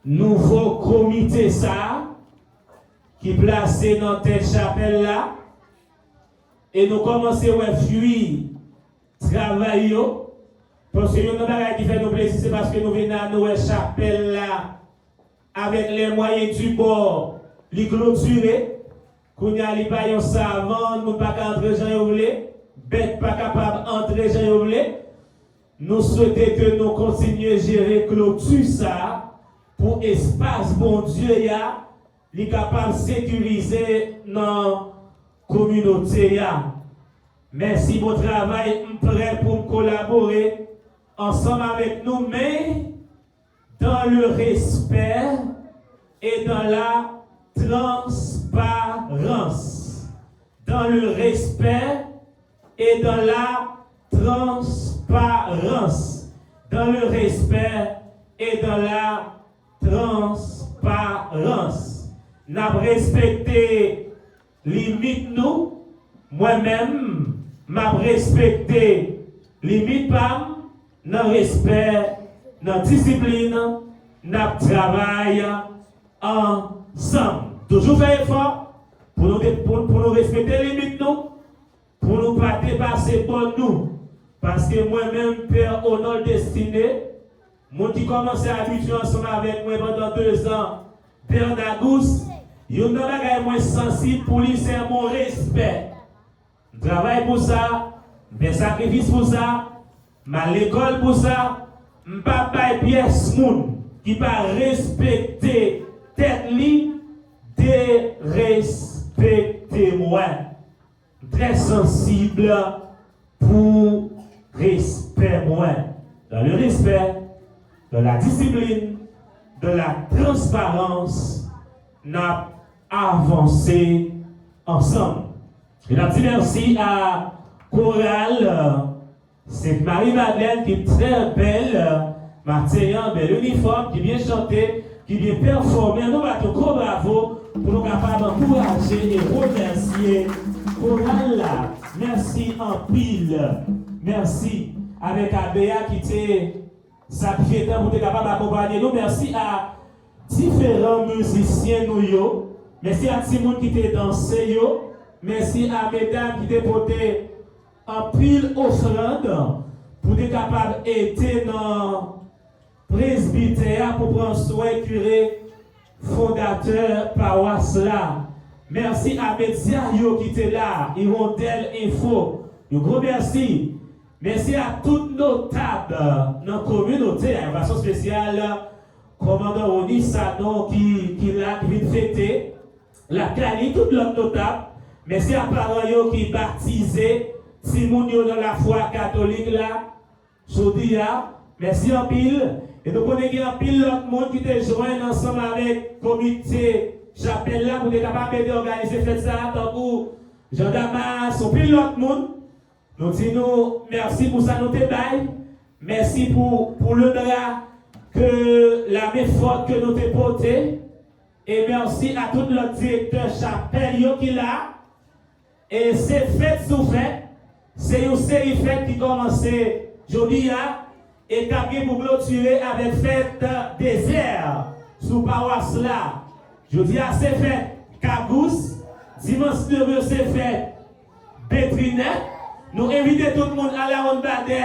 nouvo komite sa a ki plase nan tèt chapèl la. E nou kòmanse wè fwi travay yo. Paske youn nan bagay ki fè nou plezi, se paske nou vin la, nou wè chapèl la, avèk les moyens du bord, li klotire. Kounye a, li pa yon savann, moun pa ka antre jan yo vle, bèt pa kapab antre jan yo vle. Nou swete ke nou kontinye jere kloti sa a pou espas Bondye a, li kapab sekirize nan kominote a. Mèsi, bon travay, m prè pou m kolabore ansanm avèk nou, men dans le respect et dans la transparence. Dans le respect et dans la transparence. Dans le respect et dans la transparence. N ap respekte limit nou. Mwen menm, m ap respekte limit pa m nan respè, nan disiplin, n ap travay ansanm. Toujou fè efò pou nou, pou, pou nou respekte limit nou, pou nou pa depase bòn nou. Paske mwen menm, Pè Onòl Destiné, moun ki kòmanse abitye ansanm avèk mwen pandan dezan, Bernard Gousse, youn nan bagay mwen sansib pou li, se mon respè. M travay pou sa, m fè sakrifis pou sa, m al lekòl pou sa, m p ap bay pyès moun ki pa respekte tèt li derespekte mwen. M trè sansib pou respè mwen. Dans le respect, dans la discipline, dans la transparence, n ap avanse ansanm. E n ap di mèsi a koral Sent Mari Madlèn ki trè bèl maten an, bèl inifòm, ki byen chante, ki byen pèfòme. Ann nou bat yon gwo bravo pou nou kapab ankouraje e remèsye koral la. Mèsi anpil. Mèsi avèk Abea ki te sa pye tan pou te kapab akonpanye nou. Mèsi a diferan mizisyen nou yo. Mèsi a timoun ki te danse yo. Mèsi a medam ki te pote anpil ofrann pou te kapab ede nan presbitè a pou pran swen kire fondatè pawas la. Mèsi a medya yo ki te la, Hirondelle Info. Yon gwo mèsi. Mèsi a tout notab nan kominote a, yon fason espesyal, kòmandan Rony Sanon ki, ki la, ki vin fete lakay li, tout lòt notab. Mèsi a paran yo ki batize timoun yo nan lafwa katolik la. Jodi a, mèsi anpil. E nou konnen gen anpil lòt moun ki te jwenn ansanm avèk komite chapèl la pou te kapab ede òganize fèt sa a, tankou Jean Damas, anpil lòt moun. Nou di nou mèsi pou sa nou te bay. Mèsi pou, pou le bra ke la men fòt ke nou te pote. E mèsi a tout lòt direktè chapèl yo ki la. E se fèt sou fèt, se yon seri fèt ki kòmanse jodi a e k ap gen pou klotire avèk fèt dezè sou pawas la. Jodi a se fèt Kagous, dimanch demen se fèt Petrinèt. Nou envite tout moun al Awoun Badè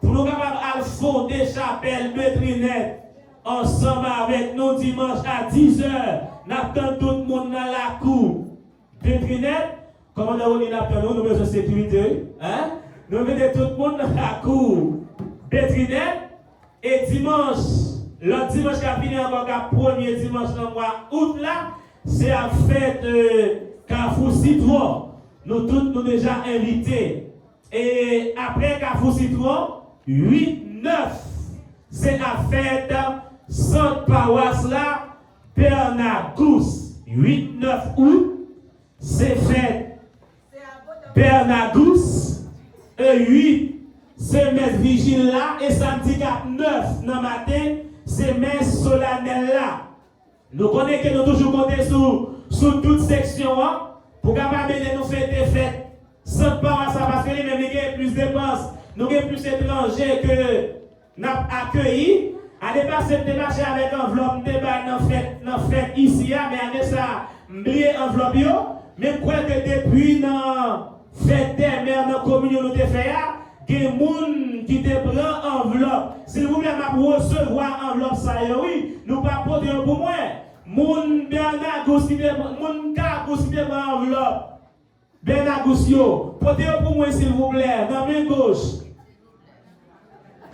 pou nou kapab al fonde chapèl Petrinèt ansanm avèk nou dimanch a dizè. N ap tann tout moun nan lakou. Petrinèt, kòmandan Rony n ap tann ou, nou bezwen sekirite, wi. Hein? Nou envite tout moun nan lakou Petrinèt, e dimanch, lòt dimanch k ap vini ankò, k ap premye dimanch nan mwa out la, se ap fèt, euh, Kafou Sitwon. Nou tout, nou deja envite. E apre Kafou Sitwon, uit nèf, se ap fèt sant pawas la, Bènagous. Uit nèf out, se fèt Bènagous. E uit, se mès vijil la. E samdi k ap nèf nan maten, se mès solanèl la. Nou konnen ke nou toujou konte sou, sou tout seksyon an pou kapab ede nou fete fèt sant pawas la, paske li menm li gen plis depans, nou gen plis etranje ke n ap akeyi. Ane pase, m te mache avèk anvlòp, m te bay nan fèt, nan fèt isi a, men ane sa a, m bliye anvlòp yo. Men m kwè ke depi nan fèt dèmen nan kominyon nou te fè a, gen moun ki te pran anvlòp. Silvouplè, m ap resevwa anvlòp sa yo, wi. Nou pa pote yo pou mwen. Moun Bènagous ki te, moun Kagous ki te pran anvlòp Bènagous yo, pote yo pou mwen, silvouplè, nan men goch.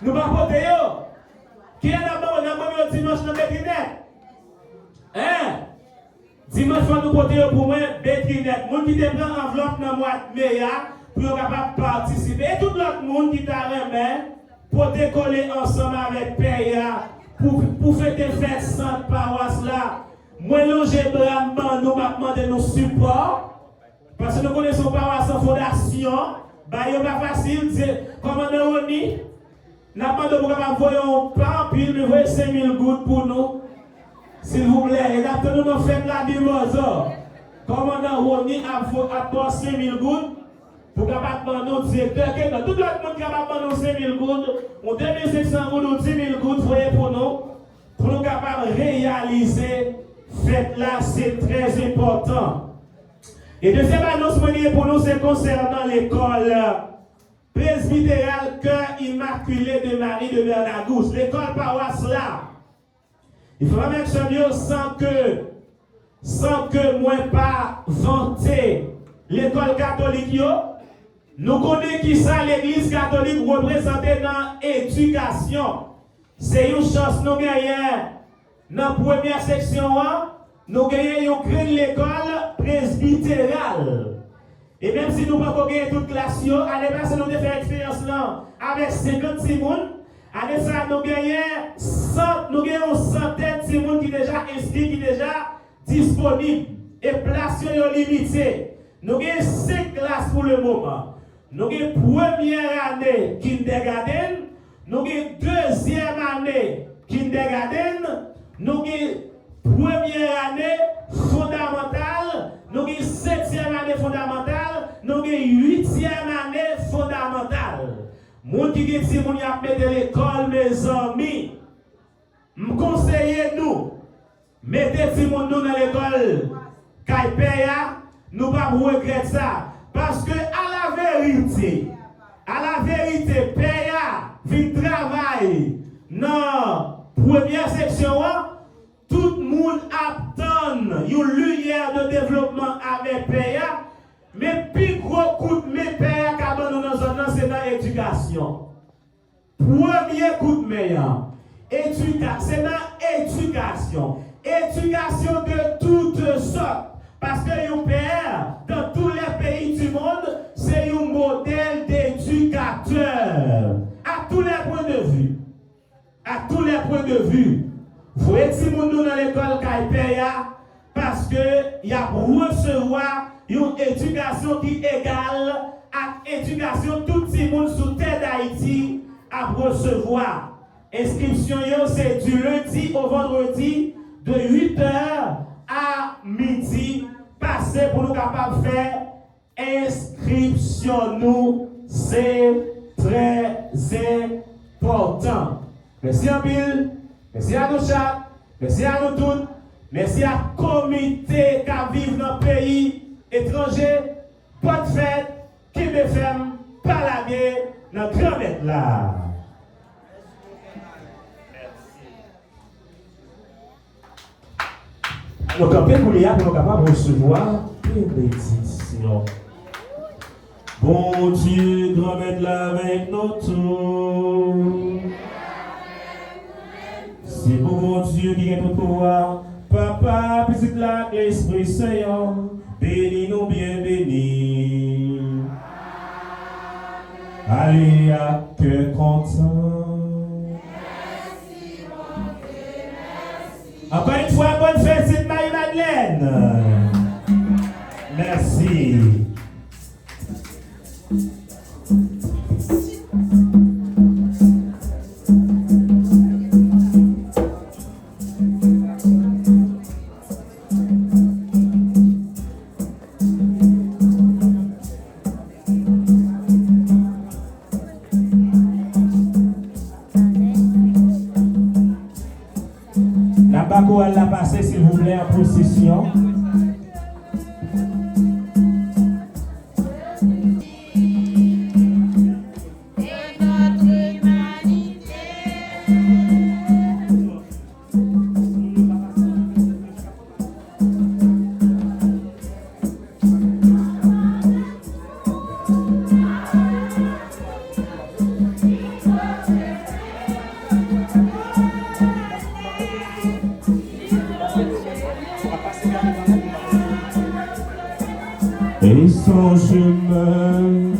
Nou pa pote yo? Kilè n ap ban yo? N ap ban yo dimanch nan Petrinèt. Hein? Dimanch, fò nou pote yo pou mwen, Petrinèt. Moun ki te pran anvlòp nan mwa me a, pou yo kapab patisipe. E tout lòt moun ki ta renmen pote kole ansanm avèk pè a pou, pou fete fèt sant pawas la. Mwen lonje bra m ban nou, m ap mande nou sipò. Paske nou konnen se yon pawas an fondasyon, bagay yo pa fasil. Kòmandan Rony, n ap mande w pou kapab voye yon, pa anpil, men voye senk mil goud pou nou. Silvouplè, e n ap tann nou nan fèt la, Bimòzò. Kòmandan Rony ap vo-, ap ba w senk mil goud pou kapab ban nou direktè ke nan. Tout lòt moun kapab ban nou senk mil goud, ou de mil senk san goud, ou di mil goud, voye pou nou, pou nou kapab reyalize fèt la, se trè enpòtan. E dezyèm anons mwen gen pou nou, se konsènan lekòl presbiteral Cœur Immaculé de Marie de Bernagous, lekòl pawas la. Li fè mèt chanm yo san ke, san ke mwen pa vante lekòl katolik yo. Nou konnen kisa legliz katolik reprezante nan edikasyon. Se yon chans nou genyen. Nan premyè seksyon an, nou genyen yon grenn lekòl presbiteral. E menm si nou poko genyen tout klas yo, ane pase nou te fè eksperyans lan avèk senkant timoun. Ane sa a, nou genyen san, nou genyen yon santèn timoun ki deja enskri, ki deja disponib. E plas yo, yo limite. Nou genyen senk klas pou le moman. Nou gen premyè ane kindègadenn, nou gen dezyèm ane kindègadenn, nou gen premyè ane fondamantal, nou gen setyèm ane fondamantal, nou gen uityèm ane fondamantal. Moun ki gen timoun y ap mete lekòl, mezanmi, m konseye nou mete timoun nou nan lekòl kay pè a, nou p ap regrèt sa. Paske alaverite, alaverite, pè a vin travay nan premyè seksyon an, tout moun ap tann yon limyè de devlopman men pè a, men pi gwo kout men pè a ka ban nou nan zòn nan, se nan edikasyon. Premye kout men an, edika-, se nan edikasyon. Edikasyon de toutes sortes. Paske yon pè, dans tous les pays du monde, se yon modèl d'éducateur. À tous les points de vue. À tous les points de vue. Voye timoun nou nan lekòl kay pè a, paske y ap resevwa yon edikasyon ki egal ak edikasyon tout timoun sou tè Dayiti ap resevwa. Enskripsyon yo se du lundi au vendredi de huit heures à midi. Pase pou nou kapab fè enskripsyon nou, se trè enpòtan. Mèsi anpil. Mèsi a nou chak. Mèsi a nou tout. Mèsi a komite k ap viv nan peyi etranje. Bòn fèt, kenbe fèm, pa lage nan Granmèt la. Nou kanpe kounye a pou nou kapab resevwa benediksyon. Bondye Granmèt la avèk nou tout. Se pou Bondye ki gen tout pouvwa, Papa, Pitit la ak Lespri Sen an, beni nou byen beni. Ale ak kè kontan. Ankò yon fwa, bòn fèt Sent Mari Madlèn. Mèsi. N ap ba koral la pase, silvouplè, an pwosesyon. Et son chemin